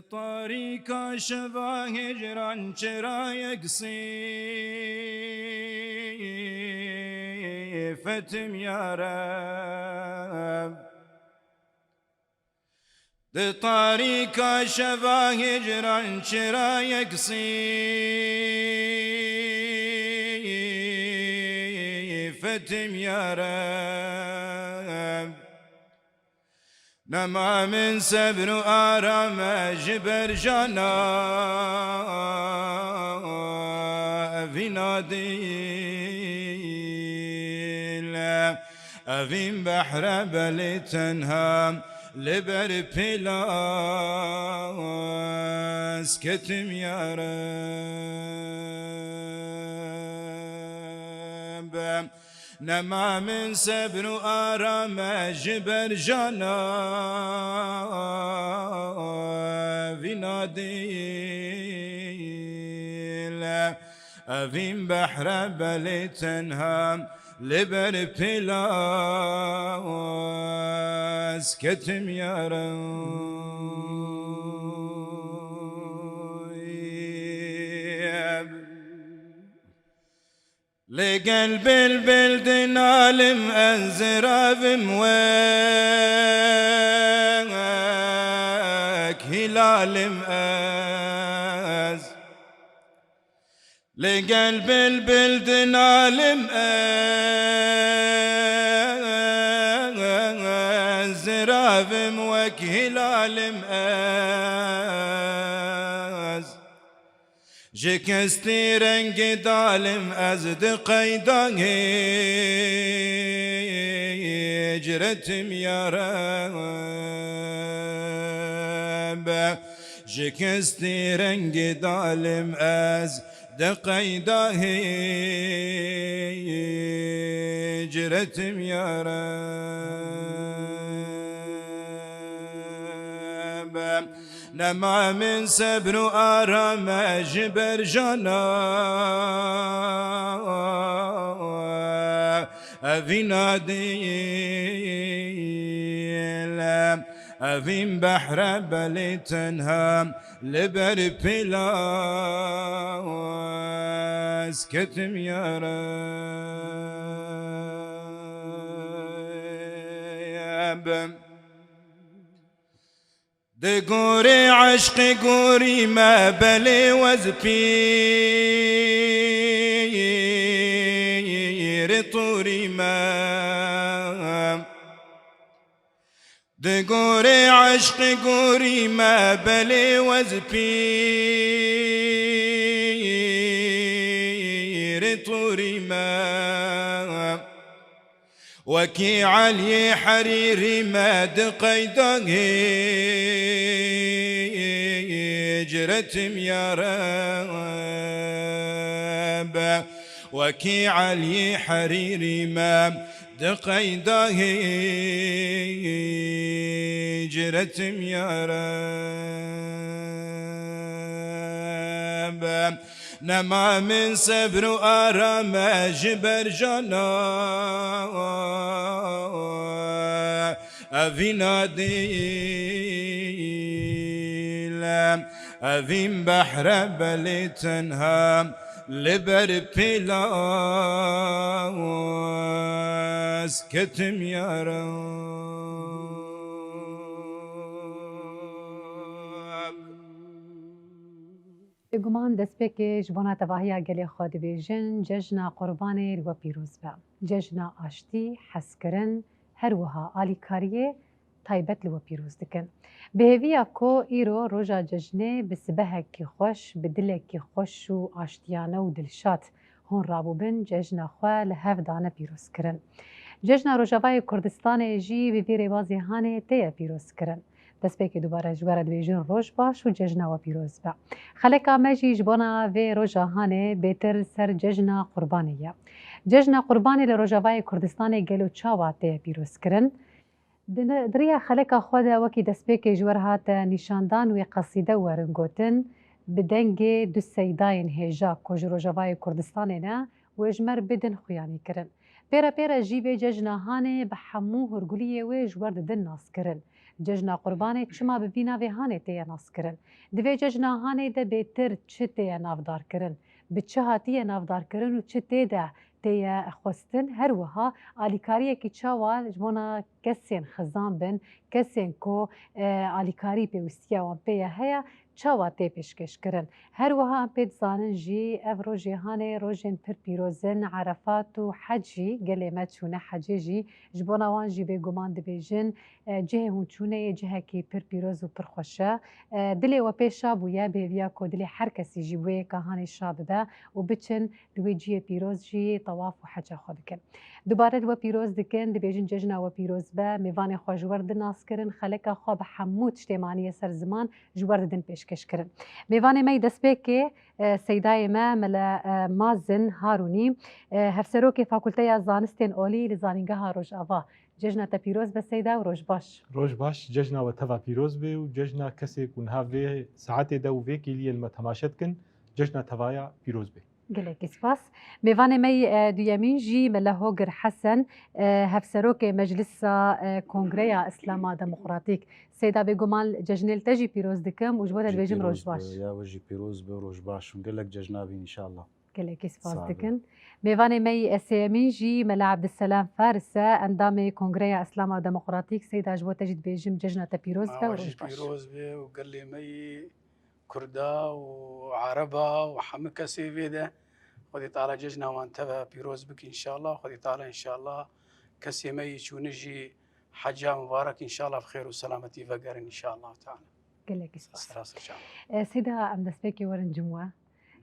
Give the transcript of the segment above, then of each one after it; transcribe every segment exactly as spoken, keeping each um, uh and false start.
Tarîka şeva hicran çirayek sîfetim ya Reb. Di tarîka şeva hicran çirayek sîfetim ya Reb. Nema min sebr û arame ji ber jana evîna dîl. Evîn behre belê tenha li ber pêlas ketim ya Reb. Nema min sebr û arame ji ber jana vîna dîl. Evîn behre belê tenha li ber pêlas ketim ya Reb. Li gel bilbil dinalim ez, ziravim wek hîlalim ez. Li gel bilbil dinalim ez, ziravim wek hîlalim ez. Ji kestî rengî dalim ez, di qeyda hicretim ya Reb. Ji kestî rengî dalim ez, di qeyda hicretim ya Reb. Nema min sebr û arame ji ber jana evîna dîl. Evîn behre belê tenha li ber pêlas ketim ya Reb. Di gorê eşqê gorî me belê wez pîrê torî me. Di gorê eşqê gorî me belê wez pîrê torî me. Wekî Eliyê Herîrî me di qeyda hicretim ya Reb. Wekî Eliyê Herîrî me di qeyda hicretim ya Reb. Nema min sebr û arame ji ber jana evîna dîl. Evîn behre belê tenha li ber pêlas ketim ya Reb. Bêguman destpêkê ji bona tevahiya gelê xwe dibêjin, Cejna Qurbanê li we pîroz be. Cejna aştî, hezkirin, her wiha alîkariyê taybet li we pîroz dikin. Bi hêviya ku îro roja cejnê bi sibehekî xweş, bi dilekî xweş û aştiyane û dilşad hûn rabûbin, cejna xwe li hev dane pîrozkirin. Cejna Rojavayê Kurdistanê jî bi vî rêbazê hanê tê ye pîrozkirin. Destpêkê dubare ji we re dibêjin roj baş û cejna we pîroz be. Xeleka me jî ji bona vê roja hanê bêtir li ser cejna Qurbanê ye. Cejna Qurbanê li Rojavayê Kurdistanê gelo çawa tê pîrozkirin? Di ne-, di riya xeleka xwe de wekî destpêkê ji we re hate nîşandan wê qesîde werin gotin, bi dengê du seydayên hêja ku ji Rojavayê Kurdistanê ne, wê ji me re bidin xuyanîkirin. Pê re pê re jî vê cejna hanê bi hemû hûrguliyê wê ji we re didin naskirin. Cejna Qurbanê çima bi vî navê hanê tê ye naskirin? Di vê cejna hanê de bêtir çi tê ye navdarkirin? Bi çi hatiye navdarkirin û çi tê de tê ye xwestin? Her wiha alîkariyekî çawa ji bona kesên xizan bin, kesên ku, e, alîkarî pêwîstiya wan pê ye heye, çawa tê pêşkêşkirin? Her wiha em pê dizanin jî ev rojê hanê rojên pir pîroz in, Erefat û hec jî gelê me çûne hecê jî ji bona wan jî bêguman dibêjin, e, cihê hûn çûne yê cihekî pir pîroz û pir xweş e. E, dilê we pê şa bûye, bi hêviya ku dilê her kesî jî bi wê yeka hanê şa bibe û biçin li wê cihê pîroz jî tewaf û heca xwe bikin. Dubare li we pîroz dikin, dibêjin cejna we pîroz be, mêvanê xwe ji we re didin naskirin, xeleka xwe bi hemû tiştê maniye ser ziman ji we re didin pêşkêşkirin. Mêvanê me yî destpêkê, e, Seydayê me, Mele, e, Mazin Harûnî, e, Hevserokê Fakulteya Zanistên Olî li Zanîngeha Rojava. Cejna te pîroz be Seyda û roj baş. Roj baş, cejna we teva pîroz be û cejna kesê ku niha vê saetê de û vê kêliyê li me temaşe dikin, cejna teva ya pîroz be. Gelekî spas. Mêvanê me yî, e, duyemîn jî Mele Hogir Hesen, e, Hevserokê Meclisa, e, Kongreya Îslama Demokratîk. Seyda, bêguman cejnê li te jî pîroz dikim û ji bo te dibêjim roj baş. Ya we jî pîroz be, roj baş. Hûn gelek cejna bîn înşallah. Gelekî spas dikin. Mêvanê me yî sêyemîn jî Mela Ebdulselam Faris e, endamê Kongreya Îslama Demokratîk. Seyda, ji bo te jî dibêjim cejna te pîroz be û roj baş. Ma we jî pîroz be û gelê me yî Kurda û Ereba û hemû kesê vê de. Xwedê Teala cejna wan teve pîroz bike înşallah. Xwedê Teala înşallah kesê me yî çûne jî heca mibarek înşallah bi xêr û selametî vegerin înşallah Teala. Gelekî spas. Sera ser çavan. E, Seyda, em destpêkê werin cim we.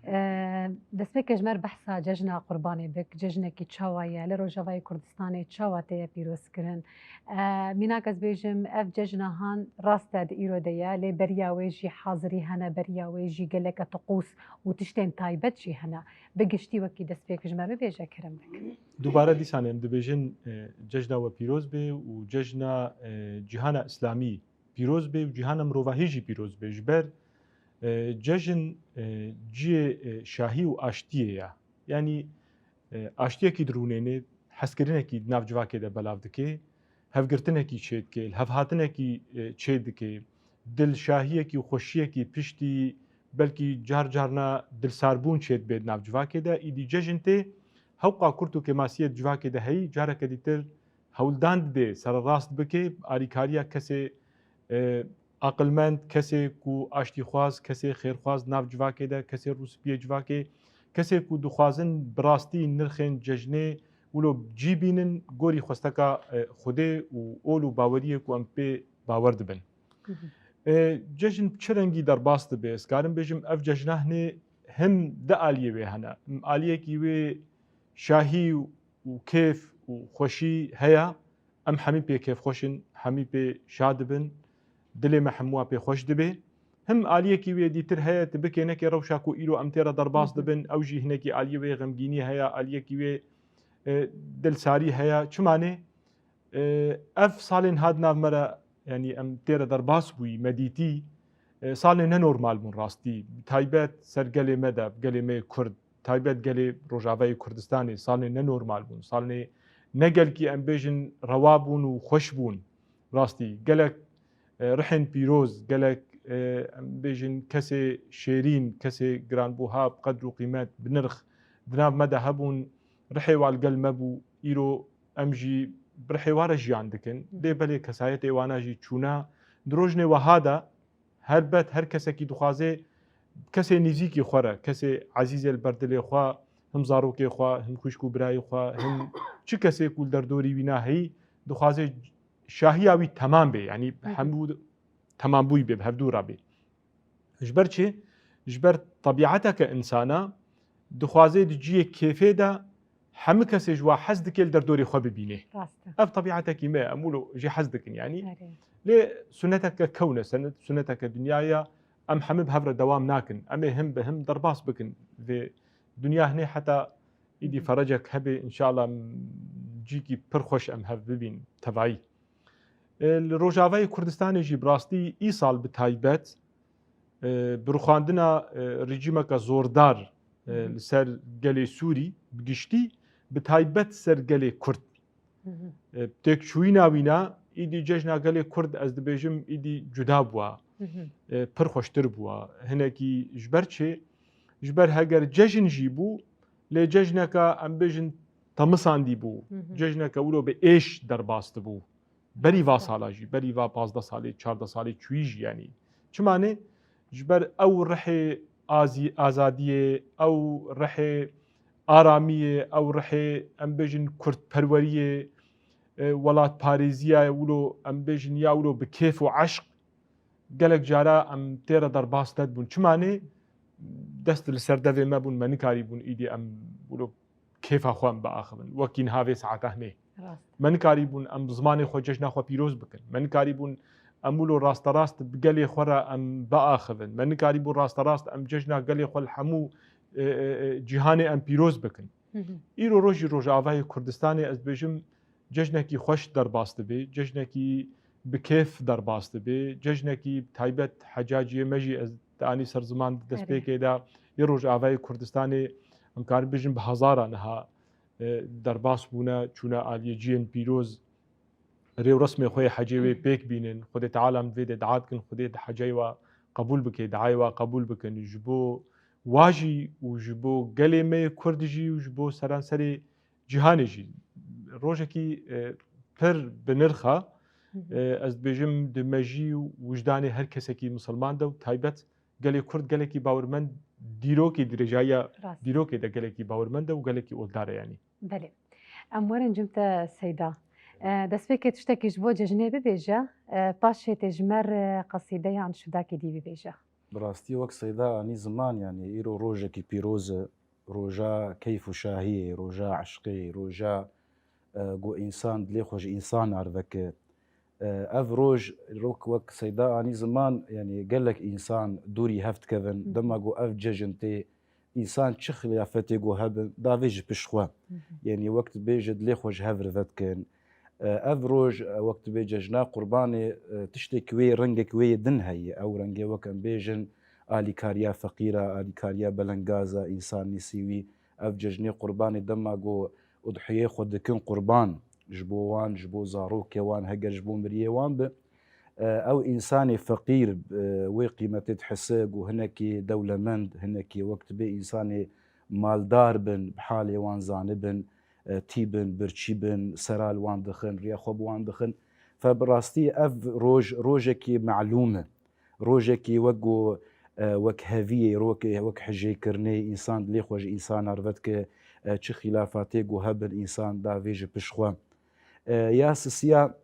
E, destpêkê ji me re behsa cejna Qurbanê bik, cejnekî çawa ye, li Rojavayê Kurdistanê çawa tê ye pîrozkirin? E, mînak ez bêjim, ev cejna han rast e di îro de ye, lê beriya wê jî hazirî hene, beriya wê jî geleke tiqûs û tiştên taybet jî hene. Bi giştî wekî destpêk ji me bibêje kerem bik. Dubare dîsan em dibêjin, e, cejna we pîroz be û cejna, e, cîhana Îslamî pîroz be û cîhana mirovahî jî pîroz be. Ji ber, e, cejn, e, cihê, e, şahî û aştiyê ye. Yanî, e, aştiyekî dirûnêne, hezkirinekî di nav civakê de belav dike, hevgirtinekî çêdike, lihevhatinekî, e, çêdike, dilşahiyekî û xweşiyekî piştî belkî car carna dilsarbûn çêdibe di nav civakê de. Îdî cejn tê hewqa kurt û kêmasiyê di civakê de heyî, careke dîtir hewldan dide sererast bike, alîkariya kesê, e, aqilmend, kesê ku aştîxwaz, kesê xêrxwaz nav civakê de, kesê rûspiyê civakê, kesê ku dixwazin bi rastî nirxên cejnê wilo cî bînin, gorî xwesteka, e, Xwedê û ol û baweriyê ku em pê bawer dibin. Hı hı. E, cejn çi rengî derbas dibe? Ez karim bêjim, ev cejna hinê him di aliyê wê hene. Aliyekî wê şahî û kêf û xweşî heye. Em hemî pê kêfxweş in, hemî pê şa dibin. Dilê me hemûa pê xweş dibe. Him aliyekî wê dîtir heye, tu bikê nekê rewşa ku îro em tê re derbas Hı hı. dibin, ew jî hinekî aliyê wê xemgînî heye, aliyekî wê, e, dilsarî heye. Çima ne? E, ev salên hat nav me re, yanî em tê re derbas bûyî, me dîtî, e, salên ne normal bûn rastî. Bi taybet ser gelê me de, gelê me yê Kurd, taybet gelê Rojavayê Kurdistanê salên ne normal bûn. Salnê ne gelkî em bêjin rewa bûn û xweş bûn. Rastî gelek, e, rihên pîroz, gelek, e, em bêjin kesê şêrîn, kesê giranbûha, bi qedr û qîmet, bi nirx di nav me de hebûn, rihê wa li gel me bû, îro em jî bi rihê wa re jiyan dikin. Hı. Lê belê kesayetê wana jî çûna. Di rojnê weha de Helbet her kesekî dixwaze kesê nîzîkî xwe re, kesê ezîzê li ber dilê xwe, him zarokê xwe, him xwişk û birayê xwe, him çi kesê ku li derdorî wî na heyî, dixwaze şahiya wî temam bê, yanî Hı hı. hemû temambûyî bê, bi hevdû re bê. Ji ber çi? Ji ber tebîeteke însana dixwaze di cihê kêfê de hemû kesê ji wa hez dike li derdorê xwe bibîne. Rast e. Ev tebîetekî me ye, em wilo jê hez dikin yanî. Erê. Lê suneteke kewn e, senet-, suneteke dinya ye, em hemû bi hev re dewam nakin. Em ê him bi him derbas bikin vê dinya hinê heta îdî Hı hı. ferecek hebe, înşallah cîkî pir xweş em hev bibîn tevayî. E, li Rojavayê Kurdistanê jî bi rastî îsal bi taybet, e, bi rûxandina, e, rejîmeke zordar, e, Hı hı. li ser gelê Sûrî bi giştî, bi taybet ser gelê Kurd. Hı hı. E, têkçûyîna wîna Îdî cejna gelê Kurd, ez dibêjim, îdî cuda bûa. Hı hı. E, pir xweştir bûa. Hinekî ji ber çi? Ji ber heger cejn jî bû, lê cejneke, em bêjin, temisandî bû. Hı hı. Cejneke wilo bi êş derbas dibû. Berî va sala jî, berî va pazdeh salê, çardeh salê çûyî jî, yanî. Çima ne? Ji ber ew rihê azî-, azadiyê, ew rihê aramiyê, ew rihê, em bêjin, kurdperweriyê, e, welatparêziya wilo, em bêjin, ya wilo bi kêf û eşq, gelek cara em tê re derbas nedibûn. Çima ne? Dest li ser devê me bûn, me nikarîbûn îdî em wilo kêfa xwe em biaxivin. Wekî niha vê saeta hinê. Rast. Me nikarîbûn em zimanê xwe, cejna xwe pîroz bikin. Me nikarîbûn em wilo rasterast bi gelê xwe re em biaxivin. Me nikarîbûn rasterast em cejna gelê xwe li hemû, e, e, e, cîhanê em pîroz bikin. Hı hı. Îro rojî Rojavayê Kurdistanê, ez dibêjim, cejnekî xweş derbas dibe, cejnekî bi kêf derbas dibe, cejnekî taybet hecaciyê me jî, ez dianî ser ziman di destpêkê de yê Rojavayê Kurdistanê, em karin bijin bi hezara niha, e, derbas bûne, çûne aliyê cihên pîroz, rê û resmê xwe yê hecê wê pêk bînin. Xwedê Teala em vê de dua dikin, Xwedê di heceyê wa qebûl bike, duayê wa qebûl bikin. Ji bo wa jî û ji bo gelê me yê Kurd jî û ji bo seranserê cîhanê jî rojekî, e, pir bi nirx e. Hı hı. E, ez dibêjim, di mejî û wijdanê her kesekî misilman de û taybet gelê Kurd gelekî bawermend, dîrokê, dirêjayiya Rast. dîrokê de gelekî bawermend e û gelekî oldar e, yanî. Belê. Em werin cem te Seyda. E, destpêkê tiştekî ji bo cejnê bibêje, e, paşê tê ji me re qesîdeyan şudakî dî bibêje. Bi rastî wek Seyda anî ziman, yanî îro rojekî pîroz e, roja keyf û şahiyê, roja eşqê, roja, e, ku însan dilê xwe ji însan arveke. E, ev roj, rok wek Seyda anî ziman, yanî gelek însan dûrî hev dikevin, Hı hı. dema ku ev cejn tê, însan çi xilafetê ku hebin, davê ji pişt xwe. Hı hı. Yanî wek dibêje dilê xwe ji hev rive dikin. E, ev roj, e, wek dibê cejna Qurbanê, e, tiştek wê, rengek wê yê din heye. Ew rengê wek em bêjin alîkariya feqîra, alîkariya belengaza, însan nîsî wî. Ev cejnê Qurbanê dema ku udhiyê xwe dikin qurban, ji bo wan, ji bo zarokê wan, heger ji bo miriyê wan bi, e, ew însanê feqîr, e, wê qîmetê dihise ku hinekî dewlemend, hinekî wek dibê însanê maldar bin, bi halê wan zanibin, e, tî bin, birçî bin, sera li wan dixin, riya xwe bi wan dixin. Fe bi rastî ev roj, rojekî melûm e. Rojekî wek ku, e, wek heviyê, rok-, wek hijêkirinê, însan dilê xwe ji însan arve dike, e, çi xîlafatê ku hebin, însan davê ji pişt xwe. E, ya sisiya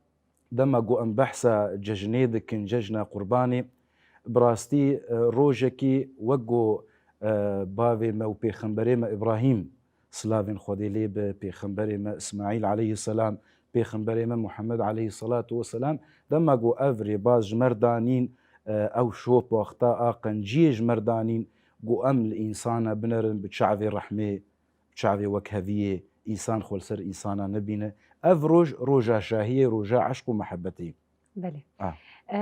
dema ku em behsa cejnê dikin, cejna Qurbanê, bi rastî, e, rojekî wek ku, e, bavê me û pêxemberê me Îbrahîm, silavên Xwedê lê be, pêxemberê me Îsmaîl aleyhisselam, pêxemberê me Muhammed aleyhisselatu vesselam, dema ku ev rêbaz ji me re danîn, e, ew şop, wexta a qenciyê ji me re danîn, ku em li însana binerin bi çavê rehmê, çavê wekheviyê, însan xwe li ser însana nebîne. Ev roj, roja şahiyê, roja eşq û mehebetê. Belê. Ah. E,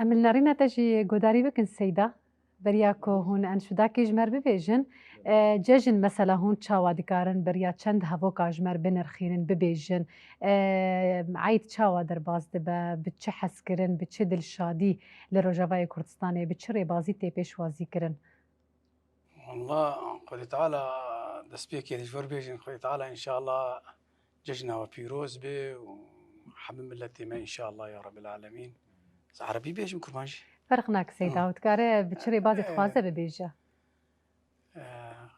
em li nerîna te jî godarî bikin Seyda. Beriya ku hûn en şudakî ji me re bibêjin, e, cejn mesela hûn çawa dikarin beriya çend hevoka ji me re binirxînin, bibêjin, e, eyd çawa derbas dibe, bi çi hezkirin, bi çi dilşadî li Rojavayê Kurdistanê, bi çi rêbazî tê pêşwazî kirin? Wallah, Xwedê Teala destpêkê ji vir bêjin, Xwedê Teala înşallah cejna we pîroz be û hemî miletê me înşallah ya Rebbil Alemîn. Ez erebî bêjim, kurban jî? Ferq nake Seyda, Hı. ew dikare bi çi rêbazê Ee, dixwaze bibêje. ee,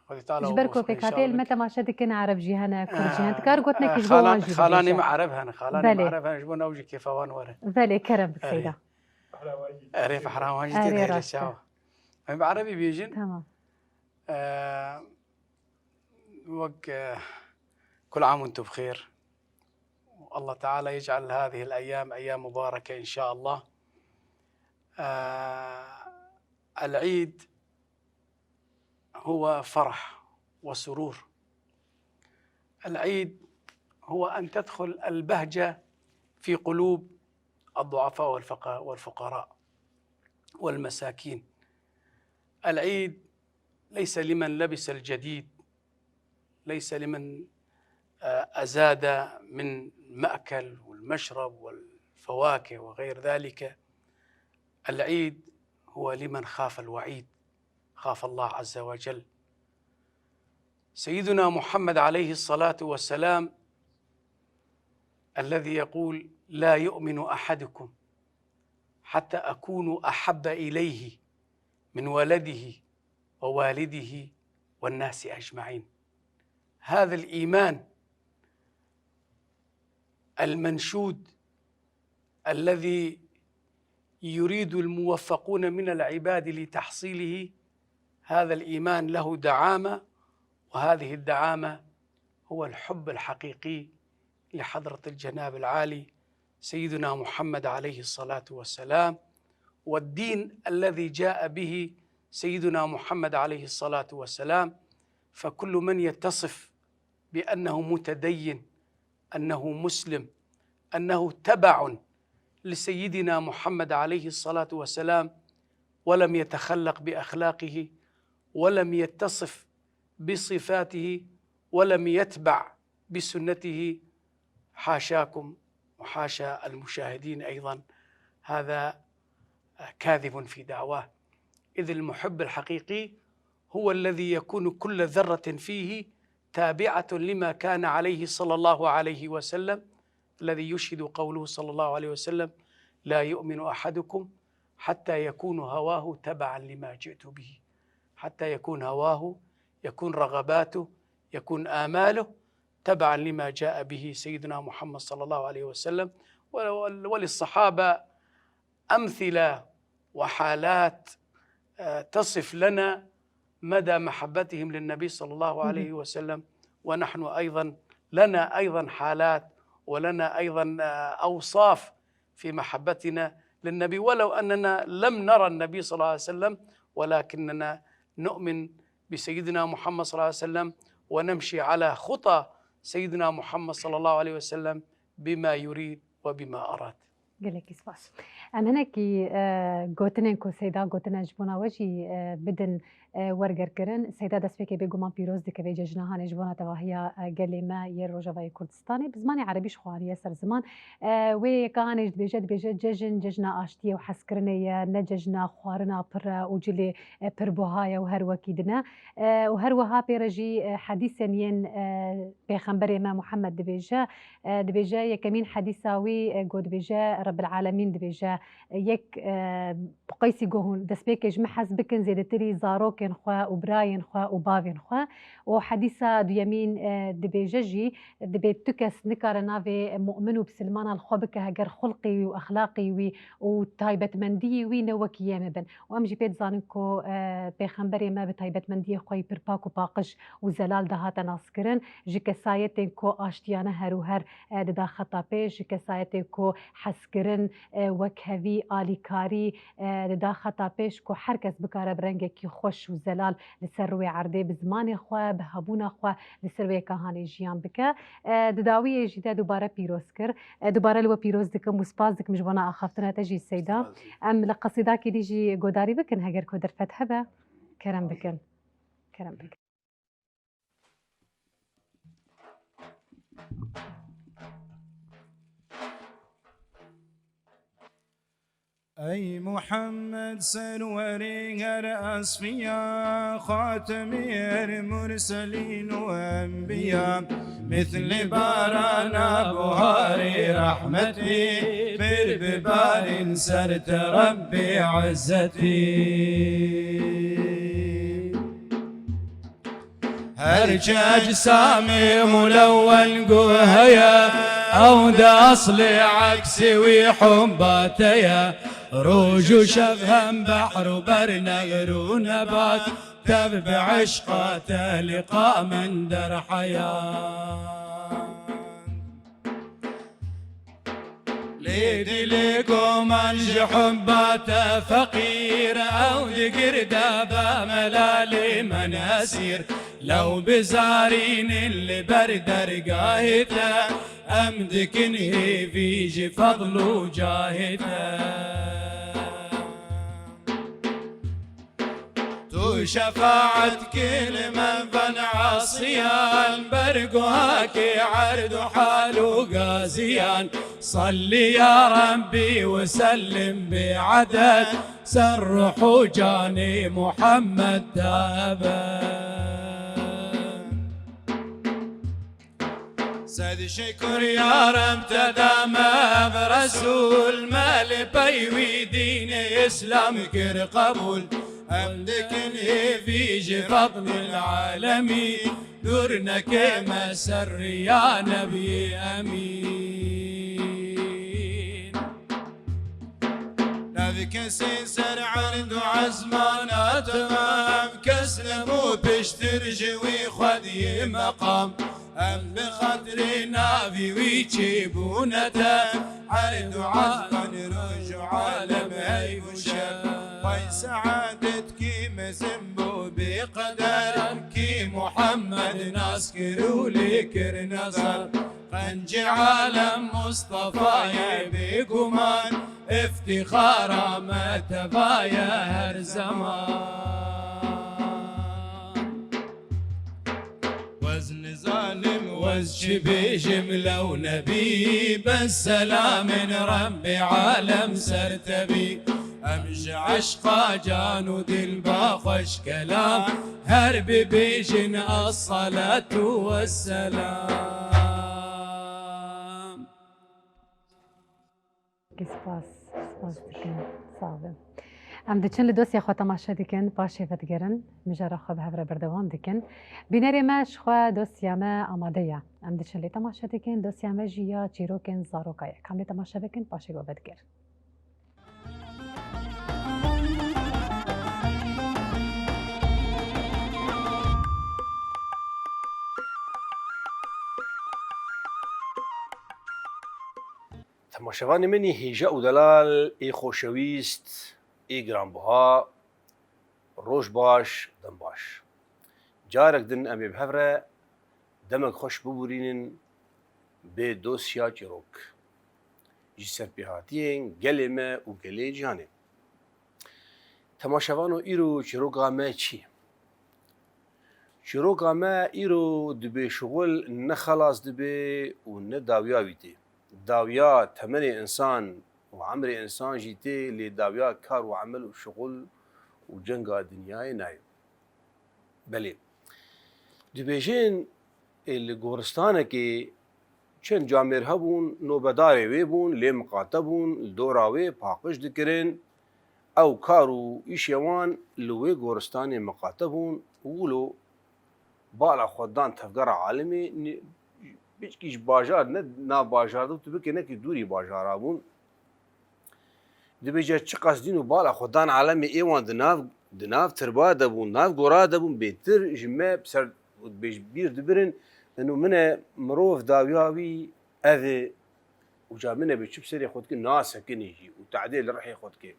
Xwedê Teala Ji ber ku pêkhateyê li me temaşe dikin, ereb jî hene, kurd jî hene. Dikare gotinekî ji bo wan jî bibêje. Xalanê me ereb hene, xalanê me Belê. ereb hene, ji bo ew jî kêfa wan were. Belê, kerem bik Erê. Seyda. Erê Fehran wan jî Erê tê de rast e. çawa. Em bi erebî bêjin. Tamam. Ee, وك، آه، كل عام وانتم بخير. والله تعالى يجعل هذه الأيام أيام مباركة إن شاء الله. آه، العيد هو فرح وسرور. العيد هو أن تدخل البهجة في قلوب الضعفاء والفق-، والفقراء والمساكين. العيد ليس لمن لبس الجديد، ليس لمن، آه، أزاد من المأكل والمشرب والف-، فواكه وغير ذلك. العيد هو لمن خاف الوعيد، خاف الله عز وجل. سيدنا محمد عليه الصلاة والسلام الذي يقول: "لا يؤمن أحدكم حتى أكون أحب إليه من ولده ووالده والناس أجمعين". هذا الإيمان المنشود الذي يريد الموفقون من العباد لتحصيله، هذا الإيمان له دعامة، وهذه الدعامة هو الحب الحقيقي لحضرة الجناب العالي سيدنا محمد عليه الصلاة والسلام، والدين الذي جاء به سيدنا محمد عليه الصلاة والسلام. فكل من يتصف بأنه متدين، أنه مسلم، أنه تبع لسيدنا محمد عليه الصلاة والسلام، ولم يتخلق بأخلاقه، ولم يتصف بصفاته، ولم يتبع بسنته، حاشاكم وحاشا المشاهدين أيضا، هذا كاذب في دعواه، إذ المحب الحقيقي هو الذي يكون كل ذرة فيه تابعة لما كان عليه صلى الله عليه وسلم، الذي يشهد قوله صلى الله عليه وسلم: "لا يؤمن أحدكم حتى يكون هواه تبعا لما جئت به"، حتى يكون هواه، يكون رغباته، يكون آماله تبعا لما جاء به سيدنا محمد صلى الله عليه وسلم. ول-، ول-، وللصحابة أمثلة وحالات، آه، تصف لنا مدى محبتهم للنبي صلى الله عليه وسلم، ونحن أيضا لنا أيضا حالات ولنا أيضا، آه، أوصاف في محبتنا للنبي، ولو أننا لم نرى النبي صلى الله عليه وسلم، ولكننا نؤمن بسيدنا محمد صلى الله عليه وسلم، ونمشي على خطى سيدنا محمد صلى الله عليه وسلم بما يريد وبما أراد. Gelekî spas. Em hinekî, e, gotinên ku Seyda gotine ji bona we jî, e, bidin, e, wergerkirin. Seyda destpêkê bêguman pîroz dike vê cejna hanê ji bona tevahiya, e, gelê me yê Rojavayê Kurdistanê. Bi zimanê erebî ji xwe aniye ser ziman. E, wê yeka hanê jî dibêje, dibêje cejin, cejna aştiyê û hezkirinê ye, ne cejna xwarina pir e û cilê, e, pir buha ye û her wekî din e. E, û her wiha pê re jî, e, hedîsên yên, e, Pêxemberê me Muhammed dibêje, e, dibêje, yekemîn hedîsa wî, e, ku dibêje, Rebbil Alemîn dibêje, e, yek, e, bi qeysî ku hûn destpêkê ji min hez bikin, zêdetirî zarokên xwe û birayên xwe û bavên xwe. Û hedîsa duyemîn, e, dibêje jî, dibê tu kes nikare navê mu'min û bisilmana li xwe bike heger xulqê wî û exlaqê wî û taybetmendiyê wî ne wekî yê me bin. Û em jî pê dizanin ku, e, Pêxemberê me bi taybetmendiyê xwe yî pir pak û paqij û zelal dihate naskirin, ji kesayetên ku aştiyane her û her, e, dida xeta pêş, ji kesayetên ku hezkirin, e, wekhevî, alîkarî, e, dida xeta pêş, ku her kes bikare bi rengekî xweş û zelal li ser rûyê erdê bi zimanê xwe, bi hebûna xwe li ser wê yeka hanê jiyan bike. E, di dawiyê jî te dubare pîroz kir. E, dubare li we pîroz dikim û spas dikim ji bona axaftina te jî Seyda. Spas. Em li qesîdakî dî jî godarî bikin, heger ku derfet hebe, kerem bikin. Kerem bikin. Ey Muhammed serwerê her esfiya, xatemê her murselîn û enbiya, mislê barana buharê rehmetê, pir bibarîn ser te Rebbê izzetê. Her çi ecsamê mulewwel ku heye, ew di eslê eksê wî hubba te ye. Roj û şev hem behr û ber nexr û nebat, tev bi eşqa te liqa min der heyat. Lê dilê ku min ji hubba te feqîr, ew digirde be melalê min esîr. Lew bizarînin li ber dergahê te, em dikin hêvî ji fedl û cahê te. Tu Şefaet kil men van asiyan, berguhakê erd û hal û gaziyan. Salli ya Rabbî ve sellim bi eded, ser ruh û canê Muhammed de ebed. Sed şikir ya Reb te dame ev Resûl, me li pey wî dînê Îslam kir qebûl. Em dikin hêvî ji Rabbîl alemî, dûr neke me ser riya Nebiyê Emîn. Ev kesê ser erd û ezmana temam, kes nebû piştir ji wî xwediyê meqam. Em bi xatirê navî wî çêbûne te, erd û ezman, roj û alem, heyv û şev. Pey seadet kî mezin bû bê qeder, kî Muhammed nas kir û lê kir nezar. Qencê alem Mustafayê bêguman, îftîxara me tevaye her zeman. Wez nizanim wez çi bêjim lew nebî, bes selamên Rebbê alem ser te bî. Em ji eşqa can û dil ba xweş kelam, her bibêjin esselatu wesselam. Spas, spas dikim. Sağ olun. Em diçin li dosya xwe temaşe dikin, paşê vedigerin, mijara xwe bi hev re berdewam dikin. Bînerê me ji xwe dosya me amade ye. Em diçin lê temaşe dikin, dosya me jî ya çîrokên zaroka ye. Kam lê temaşe bikin, paşê we vedigerin. Temaşevanê min ê hêja û delal, ê xoşewîst, ê giranbiha, roj baş, dem baş. Carek din em ê bi hev re demek xweş bibûrînin bê dosya çîrok. Ji serpêhatiyên gelê me û gelê cîhanê. Temaşevano, îro çîroka me çi ye? Çîroka me îro dibê şixul ne xelas dibe û ne dawiya wî tê. Dawiya temenê însan û emrê însan jî tê, lê dawiya kar û emel û şixul û cenga dinyayê nayê. Belê. Dibêjin, ê, li goristanekê çend camêr hebûn, nobedarê wê bûn, lê miqate bûn, li dora wê paqij dikirin. Ew kar û îşê wan li wê goristanê miqate bûn û wilo bala xwe dan tevgera alimê, ni-, piçkî ji bajar ne nav bajar de, tu bikê nekî dûrî bajara bûn. Dibêje çiqas dîn û bala xwe dan alemê ê wan di nav, di nav tirba de bûn, nav gora de bûn, bêtir ji me ser, dibêj bîr dibirin, eno min e, mirov dawiya wî ev e, û ca min e bê çi bi serê xwe dike, nasekinê jî û tehdê li rihê xwe dike.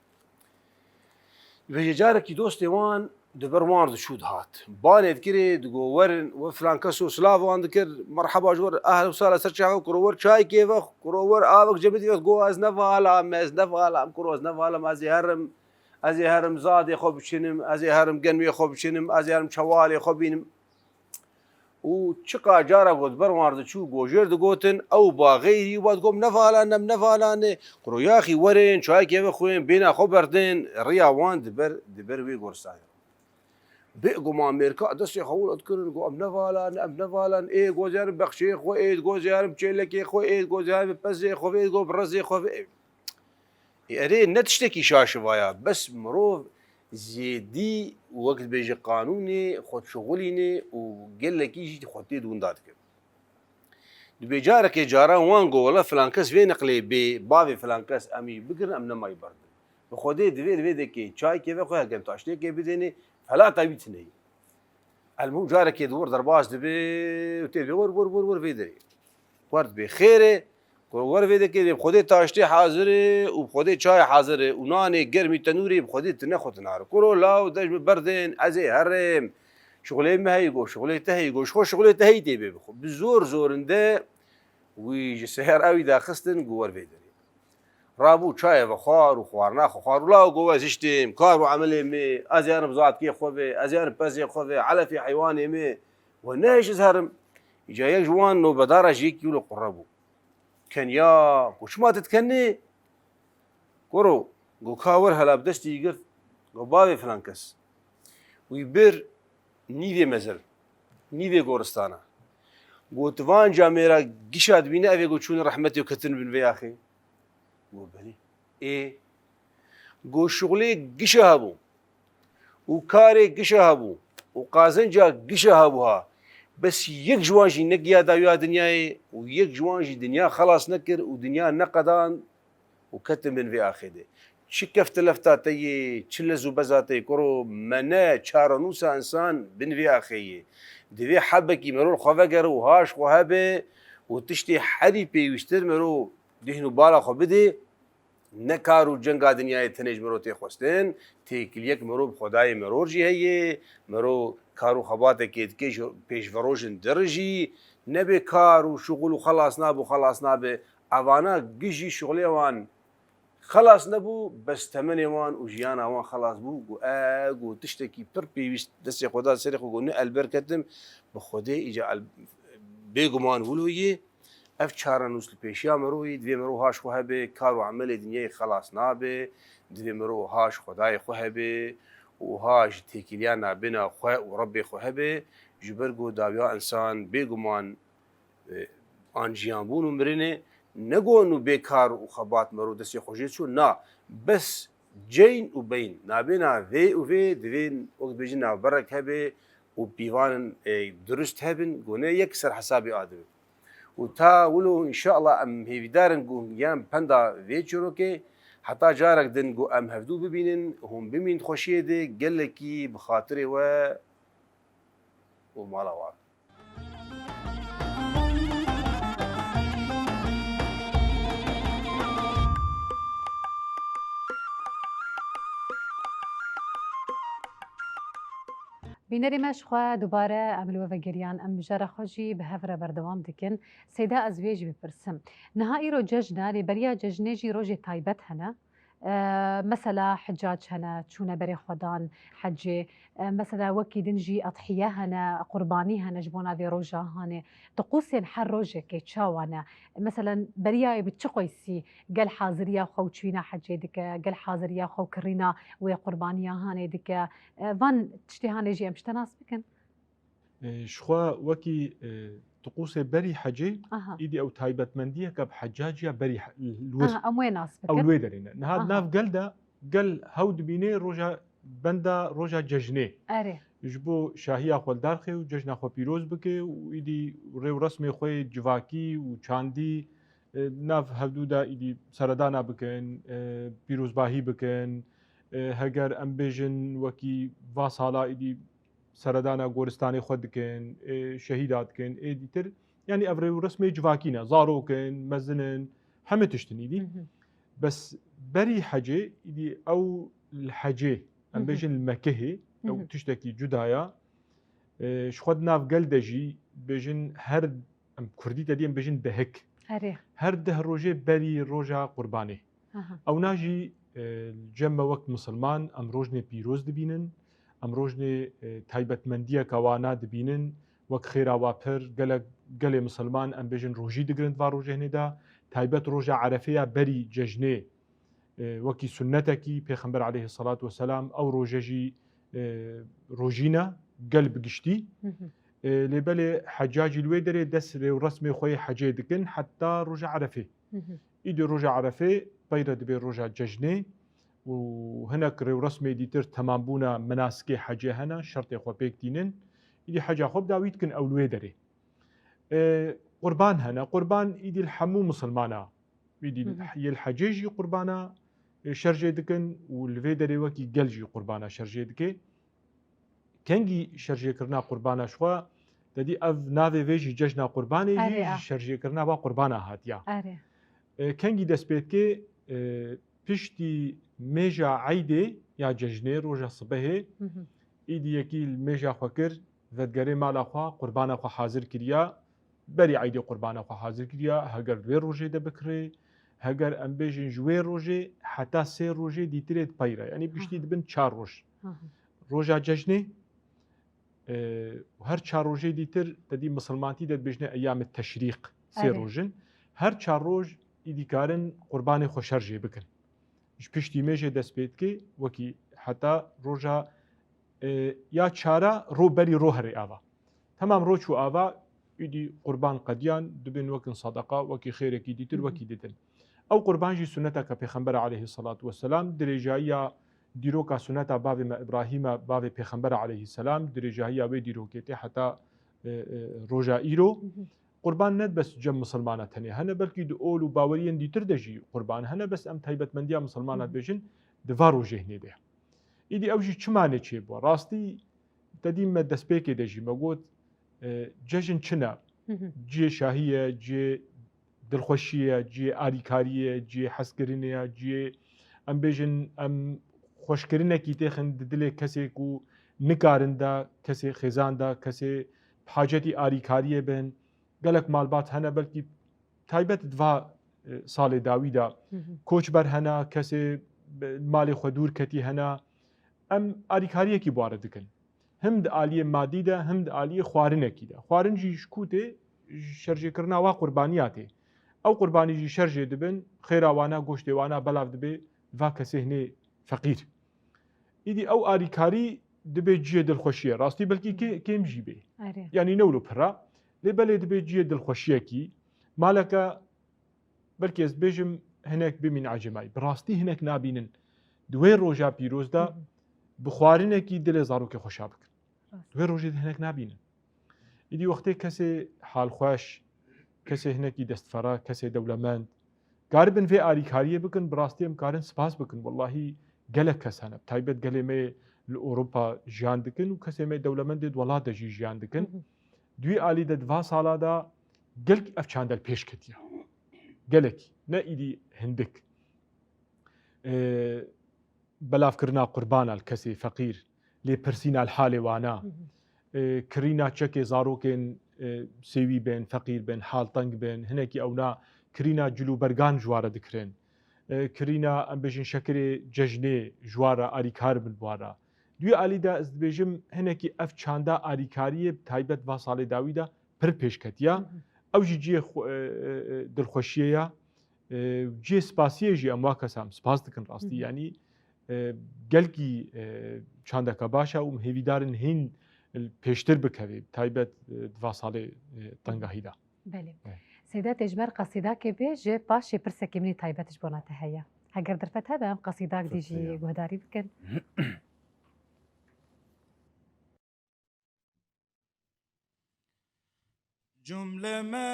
Dibêje carekî dostê wan di ber wan diçû dihat. Banê dikirê, digo werin, we filan keso silav wan dikir, merheba ji we re, ehlen û sehlen, ser çav e, kuro wer çayekê vex, kuro wer avek cemidî vex, go ez ne vala me, ez ne vala me, kuro ez ne vala me, ez ê herim, ez ê herim zadê xwe biçinim, ez ê herim genwê xwe biçinim, ez ê herim çewalê xwe bînim. Û çiqa cara got ber wan diçû, gojêr digotin, ew ba xeyrî, û ba digot, "Em nevalan ne, em nevalan ne." Kuro yaxî werin, çayekê vexwin, bêhna xwe berdin, riya wan di ber, di ber wê goristanê. Bêguman mêrka destê xwe wilo dikirin, got, "Em nevalan ne, em nevalan ne." Ê gozerin bexçeyê xwe, ê gozerin çêlekê xwe, ê gozerin bi pezê xwe, ê go bi rezê xwe, ê. Ê, erê, ne tiştekî şaşiva ya, bes mirov zêdî wek dibêje qanûnê xwe dişixulîne û gelekî jî xwe tê di winda dike. Dibê carekê caran wan got, "Wela filan kes vê neqlê bê, bavê filan kes em î bigirin, em nema î berdin." Bi Xwedê divê li vê dekê çayekê vexwe, heger taştêkê bidênê, felata wî tune ye. Elmûm carekê di wir derbas dibe û tê dibê wir, wir, wir, wir vê derê. Wer dibê xêr e, ku wer vê dekê dibê bi Xwedê taştê hazir e û bi Xwedê çay hazir e û nanê germî tenûrê bi Xwedê tine xwe tinare. Kuro law de ji min berdên, ez ê herim. Şixulê me heyî go, şixulê te heyî go, ji xwe şixulê te heyî tê bê bi xwe. Bi zor zorinde wî ji seyara wî daxistin, got wer vê derê. Rabû çayê vexwar û xwarina xwe xwar û law got, ez hiştêm, kar û emelê me, ez yanim zatkê xwe ve, ez yanim pezê xwe ve, elefê heywanê me, we nehêş ez herim. Îca yek ji wan nobedara ji yekî wilo qure bû. Kenya, got, çima tu dikenê? Kuro, got, ka wir hela bi destî girt, got, bavê filan kes. Wî bir nîvê mezin, nîvê goristana. Got, van camêra gişa dibîne, evê got, çûne rehmetê û ketin bin vê axê. Got, belê. Ê, got, şuxulê gişa hebû û karê gişa hebû û qazenca gişa hebû ha. Bes yek ji wan jî negiya dawiya dinyayê û yek ji wan jî dinya xelas nekir û dinya neqedan û ketin bin vê axê de. Çi keftilefta te yê, çi lez û beza te yê, kuro, me ne çarenûsa insan bin vê axê yê. Divê hebekî mero li xwe vegere û haş xwe hebe û tiştê herî pêwîstir mero dihn û bala xwe bidê. Ne kar û cenga dinyayê tenê ji mero tê xwestin, têkiliyek mero bi Xwedayê meror jî heye, mero kar û xebatekê dike ji pêşverojin dir jî, nebê kar û şuxul û xelas nabe û xelas nabe. Evana gijî şuxulê wan xelas nebû, bes temenê wan û jiyana wan xelas bû. Got, e, got, tiştekî pir pêwîst destê xwe da serê xwe, got, ne elber ketim, bi Xwedê îca el-, bêguman wilo yê. Ev çarenûs li pêşiya mero yê, divê mero haş xwe hebe, kar û emelê dinyayê xelas nabe, divê mero haş Xwedayê xwe hebe û haş têkiliya nabêna xwe û Rebbê xwe hebe, ji ber ku dawiya insan bêguman, e, an jiyanbûn û mirinê, ne ku nû bê kar û xebat mero destê xwe jê çû, na, bes ceyn û beyn, nabêna vê û vê divê wek dibêjin navberek hebe û pîvanên, e, durust hebin, ku ne yek ser hesabê a dibe. Û ta wilo, înşeallah, em hêvîdar in ku yan penda vê çîrokê, heta carek din ku em hevdû bibînin, hûn bimîn di xweşiyê de, gelekî bi xatirê we û mala we. Bînerê me, ji xwe dubare em li we vegeriyan, em mijara xwe jî bi hev re berdewam dikin. Seyda, ez wê jî bipirsim. Niha îro cejn e, lê beriya cejnê jî rojê taybet hene. E, mesela hicac hene, çûne berê xwedan hecê. E, mesela wekî din jî edhiye hene, qurbanî hene ji bona vê roja hanê. Tiqûsên her rojekê çawa ne? Mesela beriya wê bi çi qeysî gel haziriya xwe û çûyîna hecê dike, gel haziriya xwe û kirîna wê qurbaniya hanê dike? E, van tiştê hanê jî em ji te nas bikin. E, ji xwe wekî, e, tiqûsê berî hecê, Aha. îdî ew taybetmendiyeke bi hecaciya berî he-, li wir. Aha, em wê nas Ew bikin. li wê derê ne. Niha di Aha. nav gel de, gel hew dibîne roja benda roja cejnê. Erê. Ji bo şahiya xwe li dar xe û cejna xwe pîroz bike û îdî rê û resmê xwe yê civakî û çandî, e, nav hevdû de îdî seredana bikin, e, pîrozbahî bikin. E, heger em bêjin wekî va sala îdî seredana goristanê xwe dikin, ê şehîda dikin, ê dîtir. Yanî ev rê û resmê civakî ne. Zarok in, mezin in, hemî tişt in îdî. Hı hı. Bes berî hecê, îdî ew li hecê, em Hı hı. bêjin li Mekihê, Hı ew hı. tiştekî cuda ya. Ê, ji xwe di nav gel de jî bêjin her, em kurdî te dî em bêjin dehik. Erê. Her deh rojê berî roja qurbanê. Aha. Ewna jî, e, cem me wek misilman, em rojnê pîroz dibînin, em rojnê, e, taybetmendiyeke wana dibînin, wek xêra wa pir, gelek, gelê misilman, em bêjin rojî digirin di van rojê hinê de, taybet roja Erefê ya berî cejnê, e, wekî sunnetekî Pêxember aleyhisselatu vesselam, ew roje jî, e, rojî ne, gel bi giştî. Hı hı. E, lê belê hecacî li wê derê dest rê û resmê xwe yê hecê dikin heta roja Erefê. Hı hı. Îdî roja Erefê peyre dibe roja cejnê û hinek rêwresmê dîtir temambûna menasikê hecê hene, şertê xwe pêk tînin. Îdî heca xwe bi dawî dikin ew li wê derê. E, qurban hene. Qurban îdî li hemû misilmana. Îdî Hı hı. yê li hecê jî qurbana, e, şerjê dikin û li vê derê wekî gel jî qurbana şerjê dike. Kengî şerjêkirina qurbana ji xwe, te dî ev navê vê jî cejna qurbanê jî Erê, ji ah. şerjêkirina va qurbana hatiya. Erê. E, kengî dest pê dike, e, piştî mêja eydê ya cejnê, roja sibehê, Hı hı. îdî yekî li mêja xwe kir, vedgerê mala xwe, qurbana xwe hazir kiriya, berî eydê qurbana xwe hazir kiriya, heger li wê rojê de bikirê, heger em bêjin ji wê rojê heta sê rojê dîtirê dipeyre. Yanî giştî Aha. dibin çar roj. Aha. Roja cejnê, e, û her çar rojê dîtir te dî misilmantî de dibêjine eyyam teşrîq, sê Erê. roj in. Her çar roj îdî karin qurbanê xwe şer jê bikin. Ji piştî mêjê dest pê dike, wekî heta roja, e, ya çara ro berî ro herê ava. Temam ro çû ava, îdî qurban qediyan, dibin wekin sedeqa, wekî xêrekî dîtir, Hı hı. wekî didin. Ew qurban jî sunneteke Pêxembera aleyhisselatu vesselam, dirêjayiya dîroka sunneta bavê me Îbrahîm e, bavê Pêxembera aleyhisselam, dirêjahiya wê dîrokê tê heta, e, e, roja îro. Hı hı. Qurban ne bes cem misilmana tenê hene, belkî di ol û baweriyên dîtir de jî qurban hene, bes em taybetmendiya misilmana Hı hı. dibêjin, di va rojê hinê de. Îdî ew jî çima neçêbû? Rastî te dî me destpêkê de jî me got, e, cejin çi ne? Hı hı. Cihê şahî ye, cihê dilxweşiyê ye, cihê arîkariyê ye, cihê hezkirinê ye, cihê, em bêjin, em xweşkirinekî têxin di dilê kesê ku nikarin de, kesê xêzan de, kesê bi hacetî arîkariyê bin. Gelek malbat hene, belkî taybet di va, e, salê dawî de Hı hı. koçber hene, kesê bi malê xwe dûr ketî hene. Em arîkariyekî bi wa re dikin. Him di aliyê madî de, him di aliyê xwarinekî de. Xwarin jî ji ku tê, ji şerjêkirina wa qurbaniya tê. Ew qurbanî jî şer jê dibin, xêra wana, goştê wana belav dibe va kesê hinê feqîr. Îdî ew arîkarî dibe cihê dilxweşiyê. Rastî belkî kê-, kêm jî bê. Erê. Yanî ne wilo pira. Lê belê dibe cihê dilxweşiyekî. Maleke, belkî ez bêjim, hinek bimîn ecêmayî. Bi rastî hinek nabînin. Di wê roja pîroz de Hı hı. bi xwarinekî dilê zarokê xweşa bikin. Rast. Di wê rojê de hinek nabînin. Îdî wextê kesê halxweş, kesê hinekî destfere, kesê dewlemend, karibin vê arîkariyê bikin, bi rastî em karin spas bikin. Wellahî gelek kes hene. Bi taybet gelê me li Ewropa jiyan dikin û kesê me dewlemendê di welat de jî jiyan dikin. Hı hı. Di wî alî de di va sala de gelek ev çande li pêş ketiye. Gelekî. Ne îdî hindik. Ee, belavkirina qurbana li kesê feqîr, lêpirsîna li halê wana, Hı hı. e, kirîna çekê zarokên, e, sêwî bên, feqîr bên, halteng bên, hinekî ewna kirîna cilûbergan ji wa re dikirin, e, kirîna, em bêjin, şekirê cejnê ji wa re arîkar bin bi wa re. Di wî alî de ez dibêjim, hinekî ev çanda arîkariyê bi taybet va salê dawî de pir pêş ketiya. Hı hı. Ew jî cihê xwe-, e, e, e, dilxweşiyê ya. E, cihê spasiyê jî em wa kesa em spas dikin rastî. Hı hı. Yanî, e, gelkî, e, çandeke baş e û em hêvîdar in hîn pêştir bikeve, taybet, e, di va salê, e, tengahî de. Belê. Evet. Seyda, tê ji ber qesîdakê bê, ji paşê pirsekê min ê taybet ji bona te heye. Heger derfet hebe, em qesîdak dî jî Fethiye. guhdarî bikin. Cumle mexluqat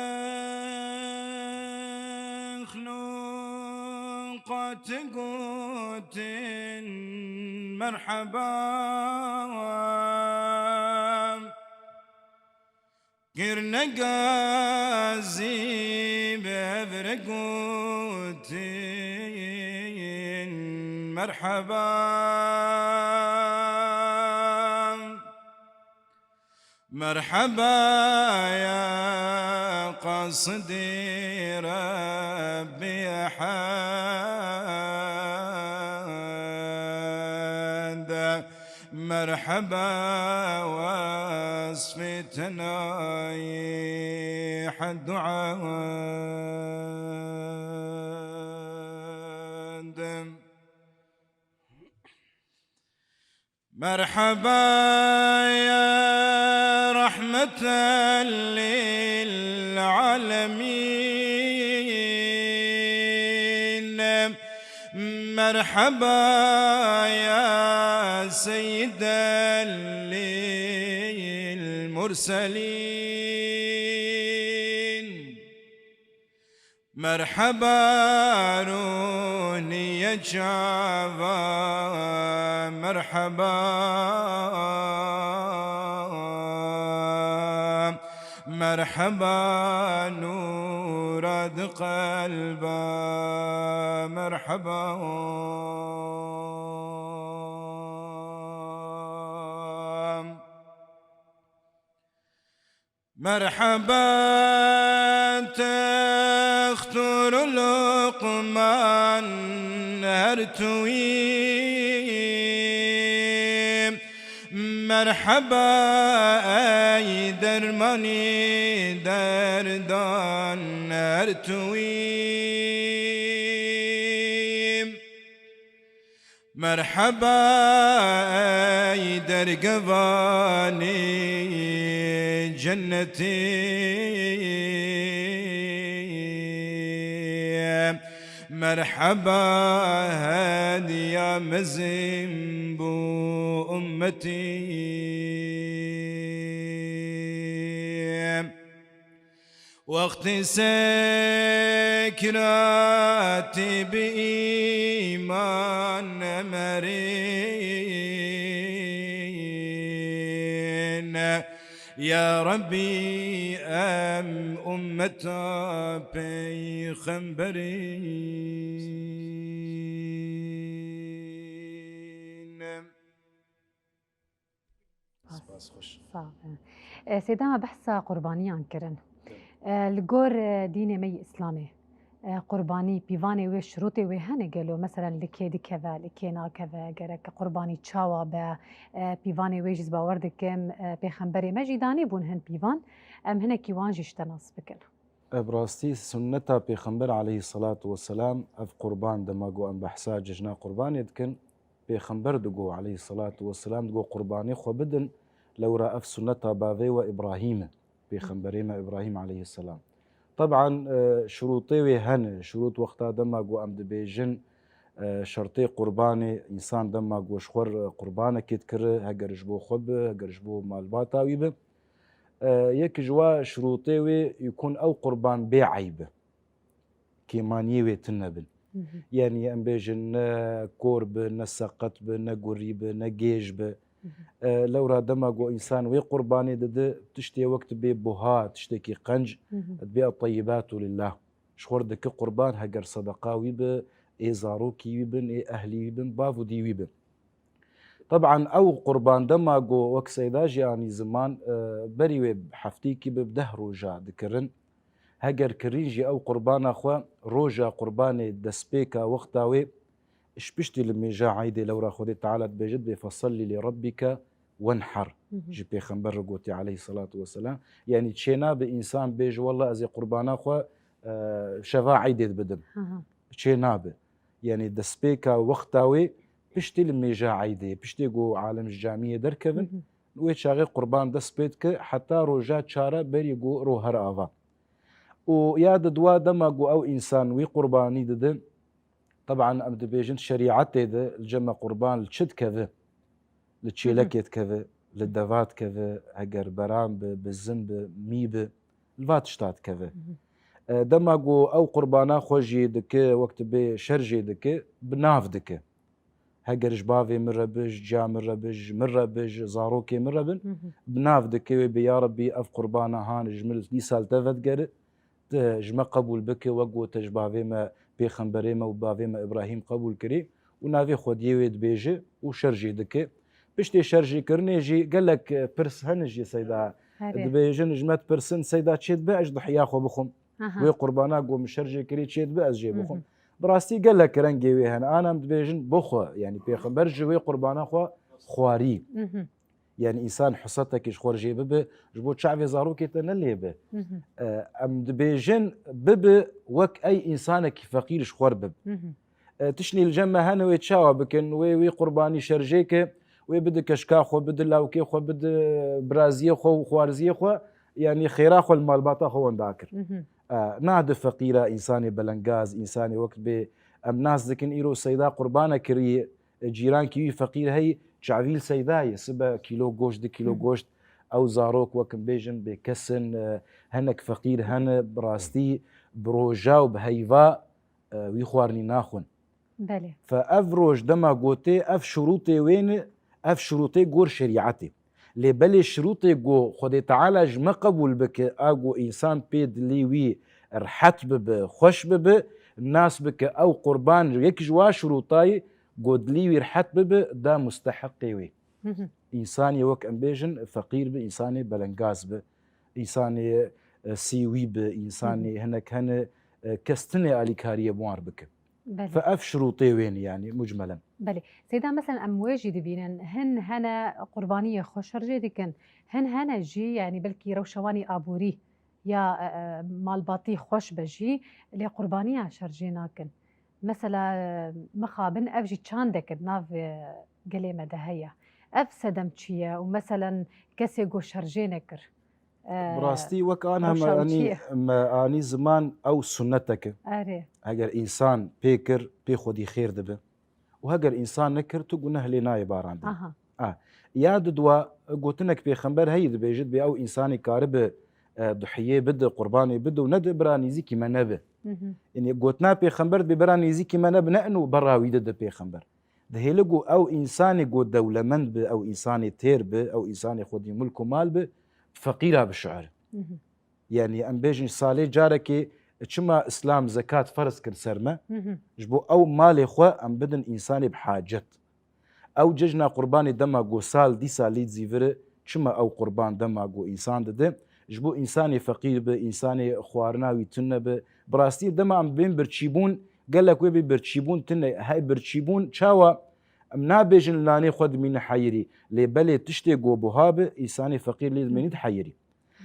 gotin merheba. Kirine gazî bi hev re gotin merheba. Merheba ya qasidê Rebbê Ehed. Merheba wesfê tenayê Ehed Ehed. مرحبا يا رحمة للعالمين. مرحبا يا سيدا للمرسلين. مرحبا روحي يا شعبا، مرحبا، مرحبا نورا دي قلبا، مرحبا. مرحبا تختور لقمة man her tu wî. Merheba ey dermanî derdan her tu wî. Merheba ey dergevanê cennetê. Merheba hediya mezin bo ummetê. Wextê sekratê bi îman emerên. Ya Rebbî, em ummeta peyxemberên. Spas, xweş. Sağ ol. E, Seyda, me behsa qurbaniyan kirin. Evet. E, li gor, e, dînê me yê Îslamê, e, qurbanî, pîvanê wê, şirûtê wê hene gelo? Meselen, li kê dikeve, li kê nakeve, gerek qurbanî çawa be, e, pîvanê wê jî ez bawer dikim, e, pêxemberê me jî danîbûn hin pîvan, em hinekî wan jî ji te nas bikin. E, bi rastî sunneta Pêxember aleyhissalatu vesselam, ev qurban, dema ku em behsa cejna qurbanê dikin, Pêxember digo aleyhissalatu vesselam, digo qurbanê xwe bidin, lewra ev sunneta bavê we Îbrahîm e, Pêxemberê me Îbrahîm aleyhisselam. Teban, e, şurûtê wê hene, şurût wexta dema ku em dibêjin, e, şertê qurbanê, însan dema ku ji xwe re qurbanekê dikiri, heger ji bo xwe bi, heger ji bo malbata wî bi, e, yek ji wa şurûtê wê yekun ew qurban bê eyb e. Kêmaniyê wê tune bin. Hı hı. Yanî em bêjin ne kor bi, ne seqet bi, ne gurî bi, ne gêj bi. Hı hı. E, lewra dema ku însan wê qurbanê didi, tiştê wek dibê buha, tiştekî qenc, Hı hı. dibê et-teyyibatu lillah. Ji xwe re dike qurban, heger sedeqa wî bi, ê zarokî wî bin, ê ehlî wî bin, bav û dî wî bin. Teban ew qurban dema ku wek Seyda jî anî ziman, e, berî wê hefteyekî bi deh roja dikirin. Heger kirîn jî ew qurbana xwe roja qurbanê destpêka wexta wê ji piştî li mêja eydê lewra Xwedê Teala dibêje, dibê, "Fesellî li rebbike wenher." Hı hı. Ji Pêxember re gotiye aleyhissalatu vesselam. Yanî çênabe însan bêje, "Wallah ez ê qurbana xwe, e, şeva eydê dibidim." Hı hı. Çênabe. Yanî destpêka wexta wê piştî li mêja eydê, piştê ku alem ji camiyê derkevin, Hı hı. wê çaxê qurban dest pê dike heta roja çare berî ku ro her ava. Û ya di dua dema ku ew însan wî qurbanî didin, teban em dibêjin şerîetê de li cem me qurban li çi dikeve? Li Hı hı. çêlekê dikeve, li deva dikeve, heger beran bi, bizin bi, mî bi, li va tişta dikeve. Hı hı. E, dema ku ew qurbana xwe jî dike, wek dibê şer jê dike, bi nav dike. Heger ji bavê min re bi, ji ciya min re bi, ji min re bi, ji zarokê min re bin, Hı hı. bi nav dike wê bê, "Ya Rebbî, ev qurbana han ji min dîsa li te vedigere, tu ji me qebûl bike, wek ku te ji bavê me, pêxemberê me û bavê me Îbrahîm qebûl kirî." Û navê Xwediyê wê dibêje û şer jê dike. Piştê şer jê kirinê jî gelek, e, pirs hene jî Seyda. Herê. Dibêjin, ji me dipirsin, "Seyda, çê dibe ez dihiya xwe bixwim? Aha. Wê qurbana ku min şer jê kirî çê dibe ez jê Hı hı. bixwim?" Bi rastî gelek rengê wê hene. An em dibêjin, "Bixwe." Yanî Pêxember ji wê qurbana xwe xwarî. Hı hı. Yanî însan husetekî ji xwe re jê bibe, ji bo çavê zarokê te ne lê be. Hı hı. E, em dibêjin, bibe wek ey însanekî feqîr ji xwe re bibe. Hı hı. E, tiştî li cem me hene wê çawa bikin? Wê wî qurbanî şer jê ke, wê bide keşka xwe, bide lawkê xwe, bide biraziyê xwe û xwarziyê xwe, yanî xêra xwe li malbata xwe wenda kir. Hı hı. E, nade feqîra, însanê belengaz, însanê wek bê em nas dikin, îro Seyda qurbane kiriye, e, cîrankî wî feqîr heyî, çavî li Seyda ye, sibe kîlo goşt, du kîlo Hı hı. goşt, ew zarok wek em bêjin bêkes in, e, hinek feqîr hene, bi rastî, bi roja û bi heyva, e, wî xwarinî naxwin. Belê. Fe ev roj dema gotê, ev şurûtê wê ne, ev şurûtê gor şerîetê. Lê belê şurûtê go Xwedê Teala ji me qebûl bike, a go însan pê dilî wî rehet bibe, xweş bibe, nas bike ew qurban yek ji wa şurûtayî go dilî wî rehet bibe, da musteheqê wê. Hı hı. Însanê wek em bêjin feqîr bi, însanê belengaz bi, însanê, e, sîwî bi, însanê Hı hı. hinek hene, e, kes tinê alîkariyê bi wan re bike. Belê. Fe ev şirûtê wê ne, yanî mucmelen. Belê. Seyda, meselen em wê jî dibînin, hin hene qurbaniyê xwe şerjê dikin, hin hene jî, yanî belkî rewşa wan ê aborî ya, e, e, malbatî xweş be jî, lê qurbaniya şerjê nakin. Mesela, e, mixabin ev jî çandek di nav, e, gelê me de heye. Ev sedem çi ye? Û meselen kesê ku şerjê nekir, e, Bi rastî wek an hema rewşa wî çi anî, ye? Me anî ziman ew sunneteke. Erê. Heger însan pê kir, pê xwedî xêr dibe. Û heger însan nekir, tu guneh lê nayê barandin. Aha. A, ya di dua gotinek pêxember heyî dibêje, dibê ew însanê karibe, e, duhiyê bide, qurbanê bide û nede, bira nêzîkî me nebe. Mhm. Yanî gotina pêxember dibê bira nêzîkî me nebe, ne ino bera wî dide pêxember. Dihêle ku ew însanê ku dewlemend bi, ew însanê têr bi, ew însanê xwedî mulk û mal bi, feqîra bişuere. Mhm. Yanî em bêjin salê carekê çima Îslam zekat ferz kir ser me? Mhm. Ji bo ew malê xwe em bidin însanê bi hacet. Ew cejna qurbanê dema ku sal dîsa lê dizîvire, çima ew qurban dema ku însan dide? Ji bo însanê feqîr bi, însanê xwarina wî tune bi. Bi rastî dema em bên birçîbûn, gelek wê bê birçîbûn tune, hey birçîbûn çawa? Em nabêjin li nanê xwe dimîne heyirî, lê belê tiştê ku buha bi, însanê feqîr lê dimînî diheyirî.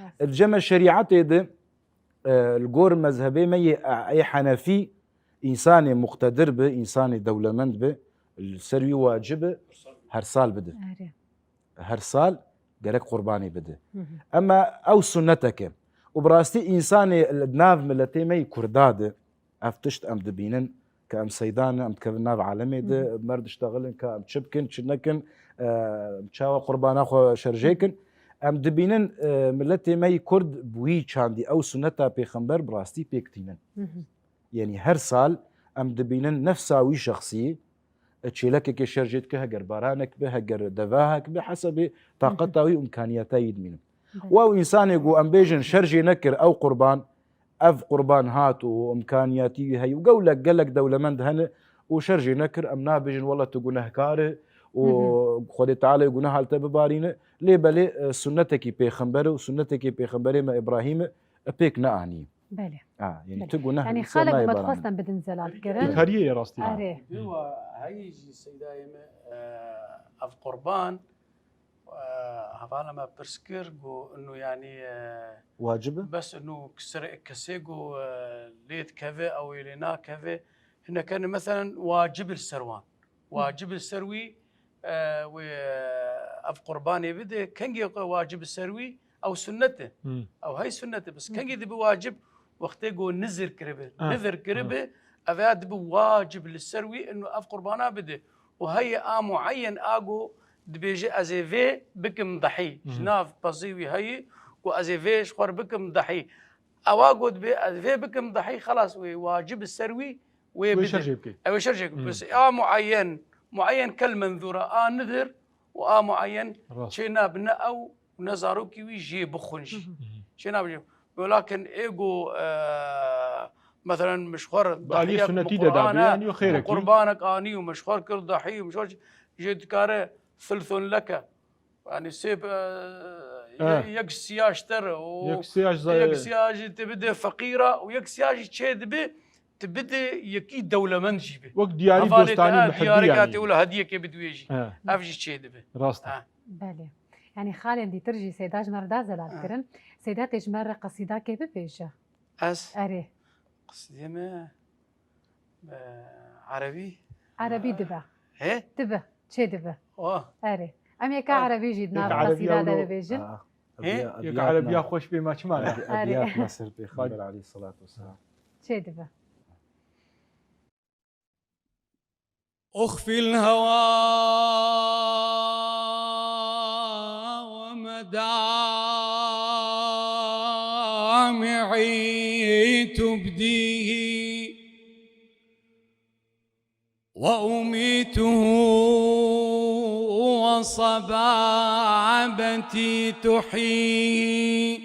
Rast. Di cem me şerîetê de, e, li gor mezhebê me yê, e, ê henefî, însanê muqtedir bi, însanê dewlemend bi, li ser wî wacib e her sal bide. Erê. Her sal gerek qurbanê bide. Hı hı. Ema ew sunneteke. Û bi rastî însanê li nav miletê me yê Kurda de, ev tişt em dibînin, ke em seydan in, em dikevin nav alemê de, Hı hı. Mer diştexilin, ka em çi bikin, çi nekin, e, çawa qurbana xwe şerjê kin. Em dibînin, e, miletê me yî Kurd bi wî çandî ew suneta pêxember bi rastî pêk tînin. Hı hı. Yanî her sal em dibînin nefsa wî şexsî, e, çêlekekê şerjê dike, heger baranek be, heger devahek be, hesebê taqeta wî û imkaniyeta wî dimînin. Belê. Û ew însanê ku em bêjin şerjê nekir ew qurban, ev qurban hat û imkaniyatî wî heye û gewlek gelek dewlemend hene û şer jê nekir, em nabêjin, wele tu gunehkar e û Hı hı. Xwedê Teala yê guneh li te bibarîne. Lê belê, e, sunnetekî pêxember e û sunnetekî pêxemberê me Îbrahîm e, e, pêk neanî. Belê. Ha, yanî Belê. Tu guneh Yanî li ser xalek nayê me baran. Dixwestin bidin zelal kirin. Kariyê ye rastî. Erê. Diwa heyî jî seydayê me, e, ev qurban, e, hevala me pirs kir, got, inu, yanî, e, Wacib e? Bes inu kisir-, kesê ku, e, lê dikeve, ew ê lê nakeve, hinekene, meselen, wacib li ser wan. Wacib li ser wî, e, wê, e, ev qurbanê bide, kengê wacib li ser wî, ew sunnet e. Hmm. Ew hey sunnet e, bes Hmm. kengê dibe wacib, wextê ku nizir kiribe. Ah, Nizir ah. kiribe, ev ya dibe wacib li ser wî, inu ev qurbana bide. Û heye a muayyen a ku dibêje, ez ê vê bikim dehî. Ji Mhm. nav pezê wî heye ku ez ê vê ji xwe re bikim dehî. Ewa got bê, ez vê bikim dehî, xelas wê wacib li ser wî wê Wê bide. şer jê bike. Ew ê şer jê bike. Hmm. Bes a muayyen, muayyen kel menzûra a nidir û a muayyen Rast. çê nabe ne ew û ne zarokî wî jê bixwin jî. Hı hı. Çê nabe jê. Welakin ê got, e, meselen, min ji xwe re Bi aliyê dehiyek sunnetî min de dabe, Qur'ana, yanî o xêrek min e. qurbanek anî û min ji xwe re kir dehî û min ji xwe re jê dikare thulthun leke. Yanî sê, e, Eh. ye-, yek siya ji te re û Yek siya ji yek zayê. siya jî te bide feqîra û yek siya jî çê dibe, te bide yekî dewlemend jî be. Wek diyarî Hevalê te, dostanî eh, muhibbî diyareka yanî. Te wila hediyekê bide wê jî. Eh. Ev jî çê dibe. Rast e. Eh. Belê. Yanî xalên dîtir jî Seyda ji me re da zelal Eh. kirin. Seyda tê ji me re qesîdakê bibêje. Ez? Erê. Qesîdê me, e, erebî? Erebî dibe. He? Dibe. Çê dibe. Oh. Erê. Em yeka Ah. erebî jî di Yeka nav erebî qesîda de ewlo. bibêjin. Ah, He? ebiya-, Yeka ebiyat erebiya na-, xweş bê me çima ne? ebi-, Erê. ebiyat na ser Pêxember aleyhissalatu vesselam. Çê dibe. أخفي الهوى ومدامعي تبديه، وأميته وصبابتي تحييه.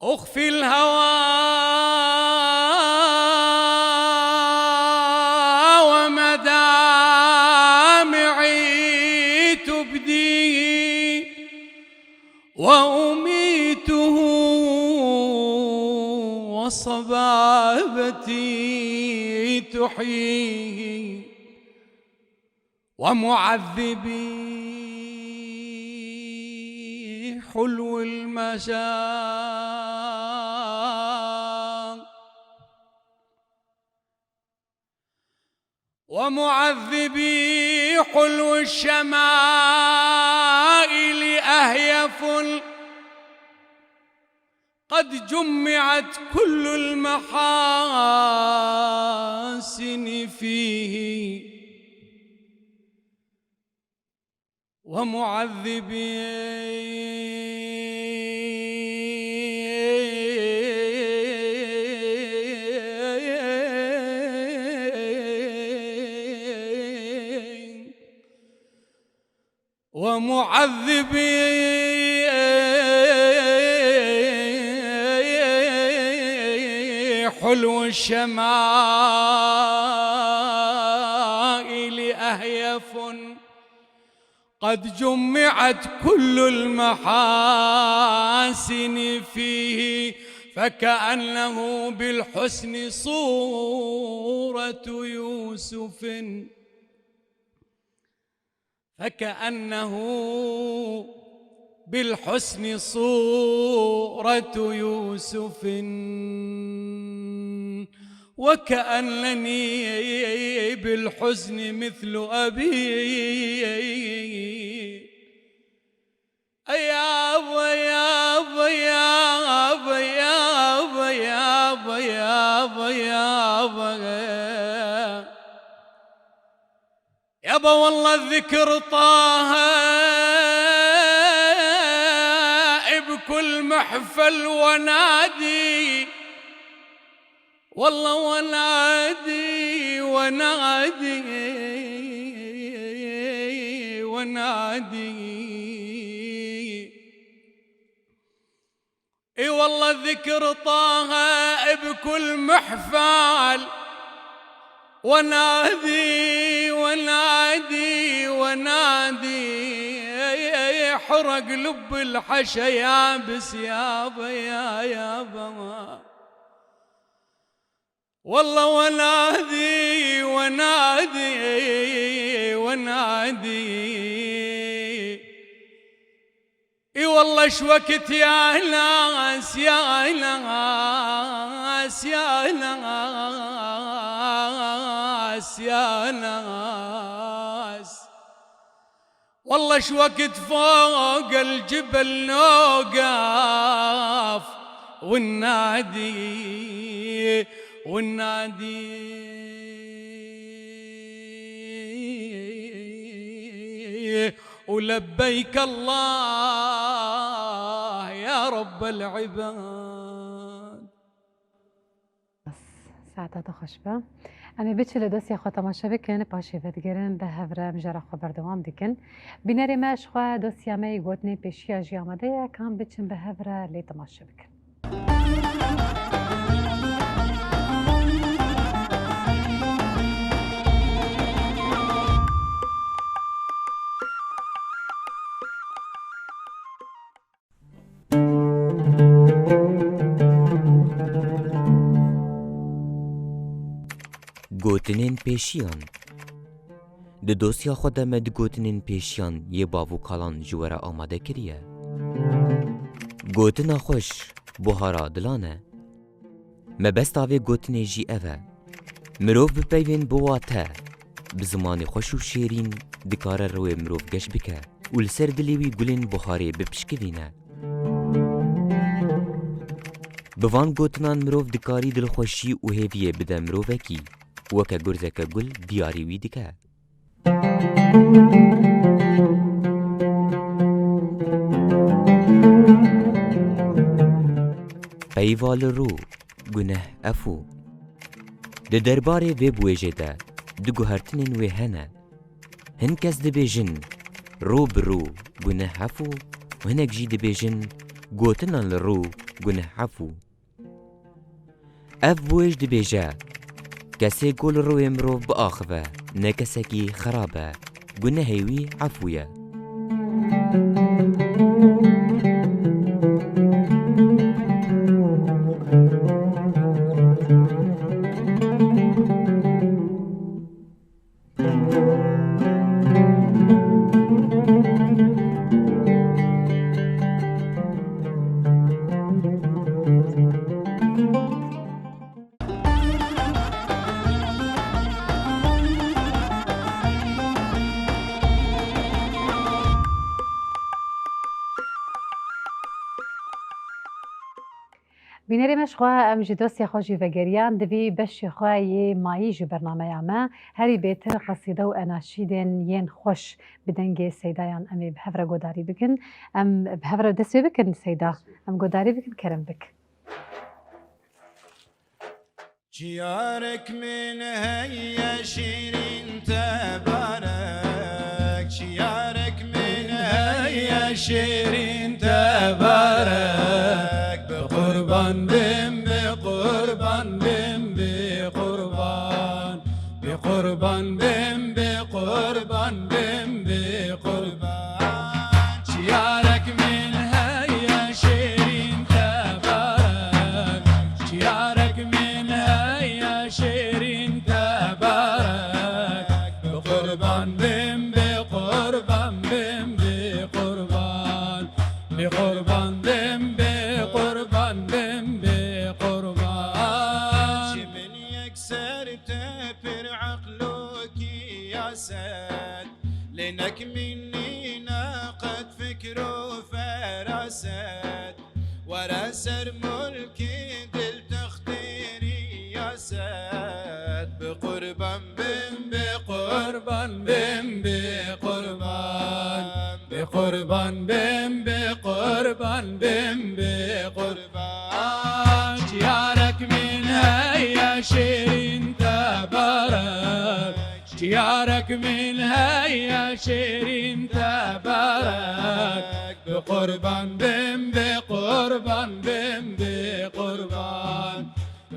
أخفي الهوى ومدامعي تبديه، وأميته التي تحييه ومعذبي حلو المشاق ومعذبي حلو الشمائل أهيف قد جمعت كل المحاسن فيه ومعذبي ومعذبي حلو الشمائل أهيف قد جمعت كل المحاسن فيه فكأنه بالحسن صورة يوسف فكأنه بالحسن صورة يوسف وكأنني بالحزن مثل أبي. يابا، يابا، يابا. يابا والله الذكر طه بكل محفل ونادي، والله ونادي، ونادي، ونادي. اي والله ذكر طه بكل محفل، ونادي، ونادي، ونادي. حرق لب الحشا يابس يابا، يا يابا. والله ونادي، ونادي، ونادي. اي والله شوكت يا ناس، يا ناس، يا ناس، يا ناس. والله شوكت فوق الجبل نوقف وننادي، وننادي. ولبيك الله يا رب العباد. Saeta te xweş be. Em ê biçin li dosya xwe temaşe bikin, paşê vedigerin bi hev re mijara xwe berdewam dikin. Bînerê me ji xwe dosya me yê gotinên pêşiya jî amade ye, ka em biçin bi hev re lê temaşe bikin. Gotinên pêşiyan. Di dosya xwe de me di gotinên pêşiyan yê bav û kalan ji we re amade kiriye. Gotina xweş, buhara dilan e. Mebesta vê gotinê jî ev e, mirov bi peyvên bi wate, bi zimanê xweş û şêrîn dikare rewê mirov geş bike û li ser dilê wî gulên buharê bipişkivîne. Bi van gotinan mirov dikarî dilxweşî û hêviyê bide mirovekî, weke gurzeke gul diyarî wî dike. Peyva li rû, guneh, efû. Di derbarê vê biwêjê de du guhertinên wê hene. Hin kes dibêjin, rû bi rû, guneh, efû, û hinek jî dibêjin, gotinan li rû, guneh, efû. Ev biwêj dibêje, kesê ku li rûyê mirov biaxive, ne kesekî xerab e, gunehê wî efû ye. Bînerê me, ji xwe em ji dostê xwe jî vegeriyan, di vî beşê xwe yê mayî ji bernameya me herî bêtir qesîde û enaşîdên yên xweş bi dengê Seydayan em ê bi hev re godarî bikin. Em bi hev re dest pê bikin Seyda. Em godarî bikin, kerem bik. Çiyarek min heye şîrîn tebarek, çiyarek min heye şîrîn tebarek, bi qurban bim, bi qurban bim, bi qurban, bi qurban bim, bi qurban bim, bi qurban. Çiyarek min heye şêrîn tebarek, çiyarek min heye şêrîn tebarek. Bi qurban bim, bi qurban bim, bi qurban. Bi qurban bim, bi qurban bim, bi qurban. Ji min yekser te pir eql û kiyaset. Lê nek min nîne qet fikr û feraset, were ser mulkî dil textê riyaset. Bi qurban bim, bi qurban bim, bi qurban. Bi qurban bim, bi qurban bim, bi qurban. Çiyarek min heye şêrîn tebarek. Çiyarek min heye şêrîn tebarek. Bi qurban bim, bi qurban bim, bi qurban.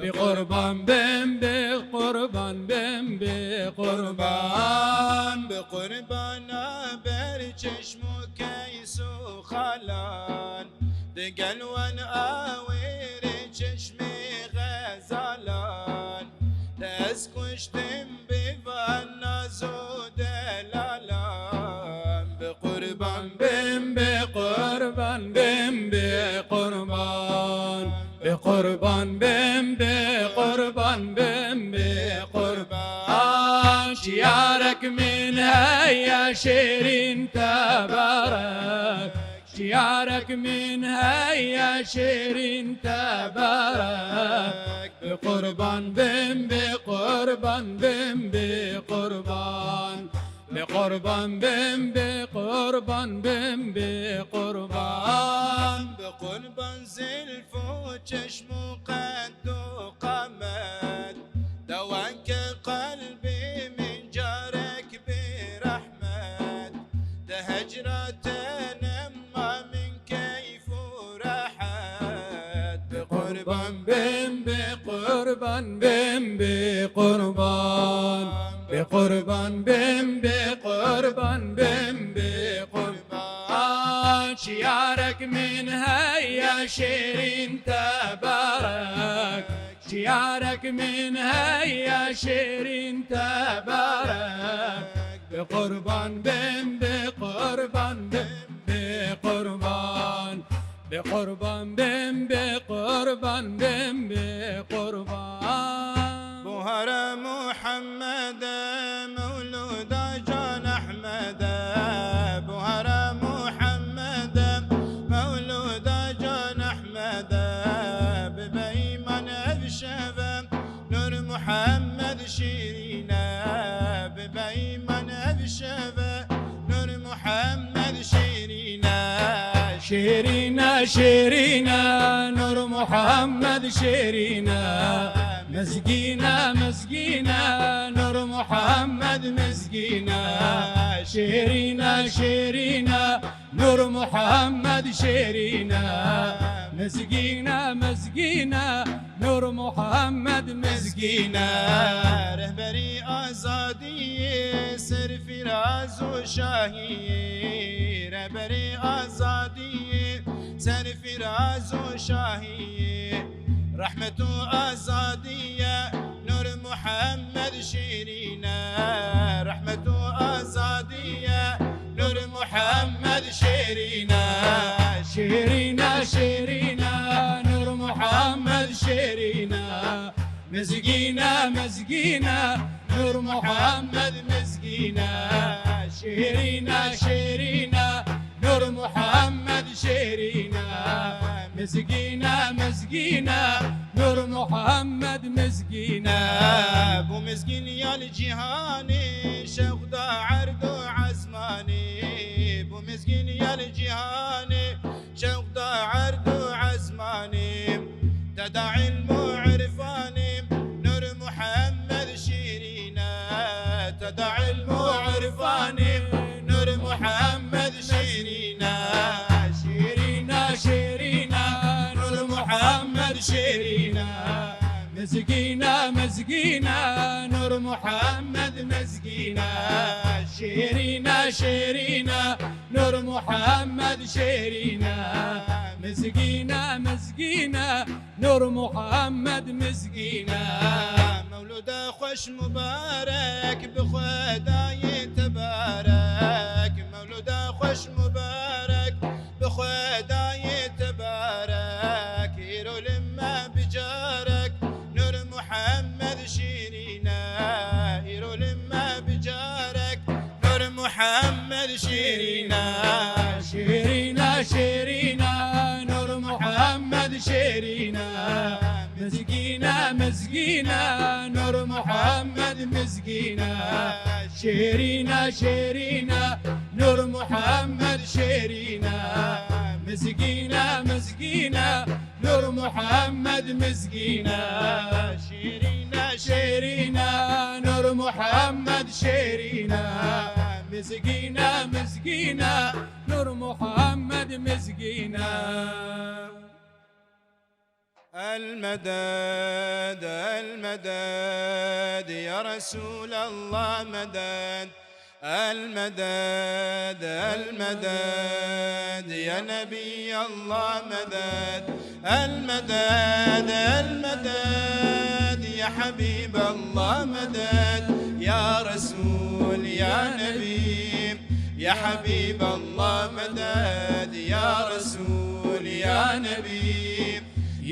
Bi qurban bim, bi qurban bim, bi qurban. Bi qurbana ber çeşm û keys û xalan. Digel wan awêrê çeşmê xezalan. Te ez kuştim bi van naz û delalan. Bi qurban bim, bi qurban bim, bi qurban. Bi qurban bim, bi qurban bim, bi qurban. Çiyarek min heye şêrîn tebarek. Çiyarek min heye şêrîn tebarek. Bi qurban bim, bi qurban bim, bi qurban. Bi qurban bim, bi qurban bim, bi qurban. Bi qurban zilf û çeşm û qed û qamet. Dawake qelbê min carek bi rehmet. Di hecra te nema min keyf û rehet. Bi qurban bim, bi qurban bim, bi qurban. Bi qurban bim, bi qurban bim, bi qurban. Çiyarek min heye şêrîn tebarek. Çiyarek min heye şêrîn tebarek. Bi qurban bim, bi qurban bim, bi qurban. Bi qurban bim, bi qurban bim, bi qurban. Buhara Muhammede, mewluda Can Ahmede. Buhara Muhammede, mewluda Can Ahmede. Bibe îman ev şeve, Nur Muhammed şîrîne. Bibe îman ev şeve, Nur Muhammed şîrîne. Şîrîne, şîrîne, Nur Muhammed şîrîne. Mizgîne, mizgîne, Nur Muhammed mizgîne. Şîrîne, şîrîne, Nur Muhammed şêrîne, mizgîne, mizgîne, Nur Muhammed mizgîne. Rehberî azadiyê, serfiraz û şahiyê. Rehberî azadiyê, serfiraz û şahiyê. Rehmet û azadiye, Nur Muhammed şêrîne. Mizgîne, mizgîne, Nur Muhammed mizgîne. Şêrîne, şêrîne, Nur Muhammed şêrîne. Mizgîne, mizgîne, Nur Muhammed mizgîne. Bu mizgîn ya li cîhanê şewq da erd û ezmanê. Bu mizgîn ya li cîhanê şewq da erd û ezmanê. Te da ilm û irfanê, Nur Muhammed şêrîne. Te da ilm û irfanê, Nur Muhammed şêrîne. Şêrîne, şêrîne, Nur Muhammed şêrîne. Mizgîne, mizgîne, Nur Muhammed mizgîne. Şêrîne, şêrîne, Nur Muhammed şêrîne. Mizgîne, mizgîne, Nur Muhammed mizgîne. Mewlûda xweş mubarek, bi Xwedayê tebarek. Mewlûda xweş mubarek, bi Xwedayê tebarek. Îro li me bi carek, Nur Muhammed şêrîne. Îro li me bi carek, Nur Muhammed şêrîne. Şêrîne, şêrîne, Nur Muhammed şêrîne. Mizgîne, mizgîne, Nur Muhammed mizgîne. Şêrîne, şêrîne, Nur Muhammed şêrîne. Mizgîne, mizgîne, Nur Muhammed mizgîne. Şêrîne, şêrîne, Nur Muhammed şêrîne. Mizgîne, mizgîne, Nur Muhammed mizgîne. المدد، المدد، يا رسول الله مدد. المدد، المدد، يا نبي الله مدد. المدد، المدد، يا حبيب الله مدد. يا رسول، يا نبي، يا حبيب الله مدد. يا رسول، يا نبي،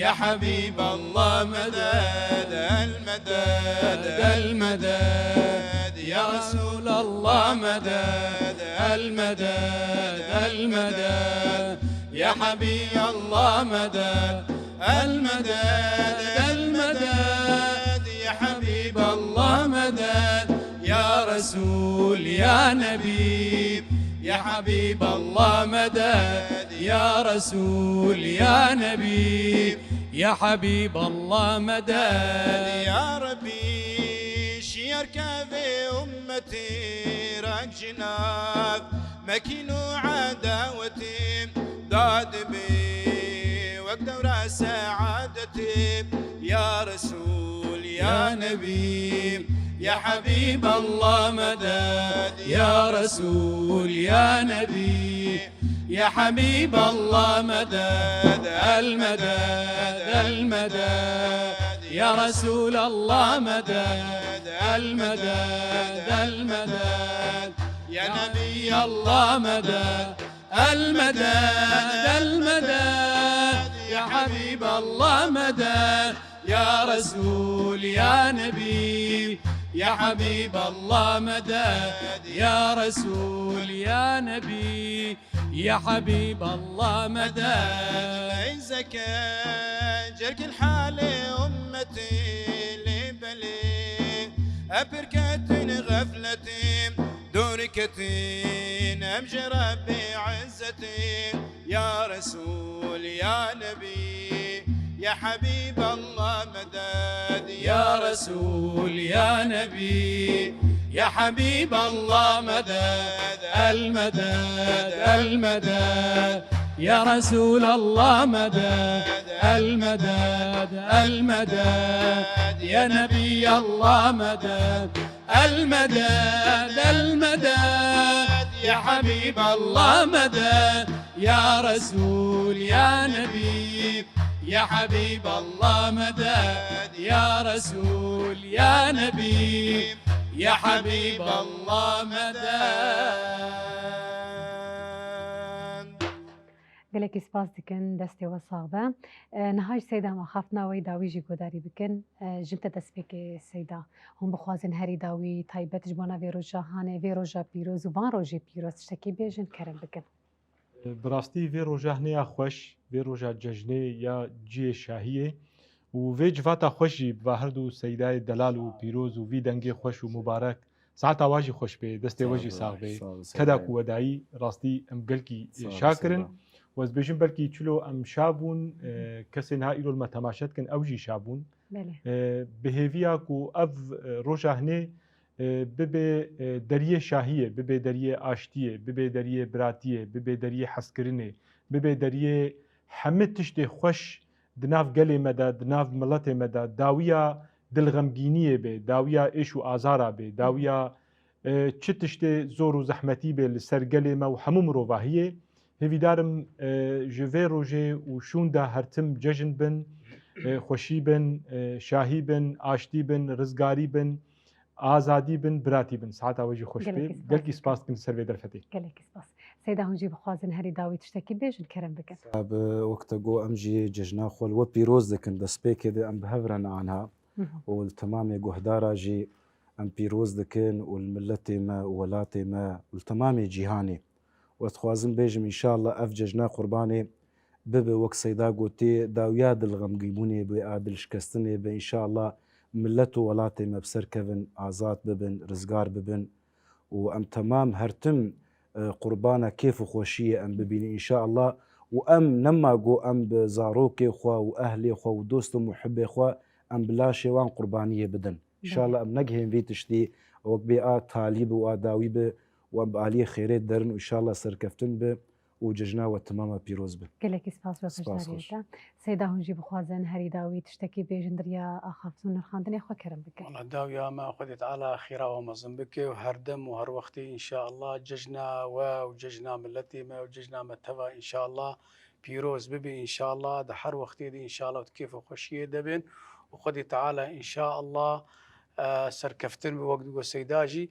يا حبيب الله مدد. المدد، المدد، يا رسول الله مدد. المدد، المدد، يا حبيب الله مدد. المدد، المدد، يا حبيب الله مدد. يا رسول، يا نبي، يا حبيب الله مدد. يا رسول، يا نبي، يا حبيب الله مدد. يا ربي، شير كافي أمتي، راك جناب، مكين وعداوتي، داد بي، وقت ورا سعادتي. يا رسول، يا نبي، يا حبيب الله مدد. يا رسول، يا نبي، يا حبيب الله مدد. المدد، المدد، يا رسول الله مدد. المدد، المدد، يا نبي الله مدد. المدد، المدد، يا حبيب الله مدد. يا رسول، يا نبي، يا حبيب الله مدد. يا رسول، يا نبي، يا حبيب الله مدد. ليزك جرك الحال أمتي لبلي، أبركة غفلتي، دوركتي، أمجي ربي عزتي. يا رسول، يا نبي، يا حبيب الله مدد. يا رسول، يا نبي، يا حبيب الله مدد. المدد، المدد، يا رسول الله مدد. المدد، المدد، يا نبي الله مدد. المدد، المدد، يا حبيب الله مدد. يا رسول، يا نبي، يا حبيب الله مدد. يا رسول، يا نبي، يا حبيب الله مدد. Gelekî spas dikin, destê we sax be. E, niha jî Seyda em axaftina we yî dawî jî guhdarî bikin. E, ji te destpêkê Seyda. Hûn bixwazin herî dawî taybet ji bona vê roja hanê, vê roja pîroz û van rojê pîroz tiştekî bêjin, kerem bikin. Bi rastî vê roja hinê ya xweş, vê roja cejnê ya cihê şahiyê û vê civata xweş jî bi va her du Seydayê delal û pîroz û vî dengê xweş û mubarek, saeta wa jî xweş bê, destê we jî sax bê. Keda ku we dayî, rastî em gelkî şa kirin. Û ez bêjim belkî çilo em şa bûn, e, kesên ha îro li me temaşe dikin, ew jî şa bûn. E, bi hêviya ku ev, e, roja hinê e, bibe, e, deriyê şahiyê, bibe deriyê aştiyê, bibe deriyê biratiyê, bibe deriyê hezkirinê, bibe deriyê hemî tiştê xweş di nav gelê me de, di nav miletê me de, dawiya dilxemgîniyê be, dawiya êş û azara be, dawiya, e, çi tiştê zor û zehmetî be li ser gelê me û hemû mirovahiyê. Hêvîdar im, e, ji vê rojê û şûn de her tim cejn bin, e, xweşî bin, e, şahî bin, aştî bin, rizgarî bin, azadî bin, biratî bin. Saeta we jî xweş bê. Gelekî spas dikim. Gelkî spas dikim li ser vê derfetê. Gelekî spas. Seyda, hûn jî bixwazin herî dawî tiştekî bêjin, kerem bikin. Seyda, bi wek te got, em jî cejna xwe li we pîroz dikin. Destpêkê de em bi hev re ne anha. Hı hı. Û li temamê guhdara jî em pîroz dikin û li miletê me û welatê me û li temamê cîhanê. Û ez dixwazim bêjim, înşallah ev cejna Qurbanê bibe, wek Seyda gotê, dawiya dilxemgîbûnê be, a dilşikestinê be. Înşallah milet û welatê me bi ser kevin, azad bibin, rizgar bibin. Û em temam her tim, e, qurbana kêf û xweşiyê em bibînin, înşallah. Û em nema got em bi zarokê xwe û ehlê xwe û dost û muhibê xwe em bi laşê wan qurbaniyê bidin. Înşallah em negihên vî tiştî, wek bê a talî bi û a dawî bi û em bi aliyê xêrê derin û înşallah serkeftin bi û cejna we temama pîroz bi. Gelekî spas bo beşdariyê te. Spas xweş. Seyda, hûn jî bixwazin herî dawî tiştekî bêjin di riya axaftin û nirxandinê xwe, kerem bikin. Wala dawiya me Xwedê Teala xêra we mezin bike û her dem û her wextê înşallah cejna we û cejna miletê me û cejna me teva înşallah pîroz bibe înşallah, di her wextê de înşallah di kêf û xweşiyê de bin û Xwedê Teala înşallah, e, serkeftin bi wek digo Seyda jî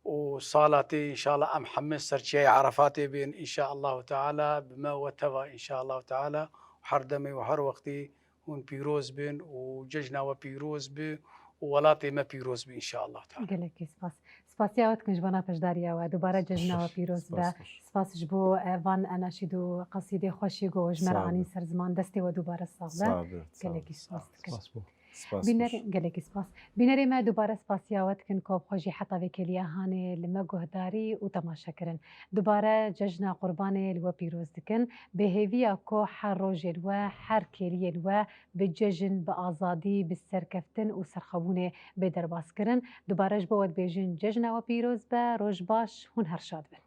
û sala tê înşallah em hemî ser çiyayê Erefatê bin înşallahu Teala bi me we teva înşallahu Teala û her demê û her wextê hûn pîroz bin û cejna we pîroz bi û welatê me pîroz bi înşallah Teala. Gelekî spas. Spasiya we dikin ji bona beşdariya we. Dubare cejna we pîroz be. Spas xweş. Spas ji bo, e, van enaşîd û qesîdê xweşî ku ji me re anîn ser ziman. Destê we dubare sax be. Sağ be, sağ be. Gelekî spas dikin. Spas bo. Spas xweş. Bînerê, gelekî spas. Bînerê me dubare spasiya we dikin ku bi xwe jî heta vê kêliya hanê li me guhdarî û temaşe kirin. Dubare cejna Qurbanê li we pîroz dikin. Bi hêviya ku her rojê li we, her kêliyê li we bi cejn, bi azadî, bi serkeftin û serxwebûnê bê derbas kirin. Dubare ji bo we dibêjin, cejna we pîroz be, roj baş, hûn her şad bin.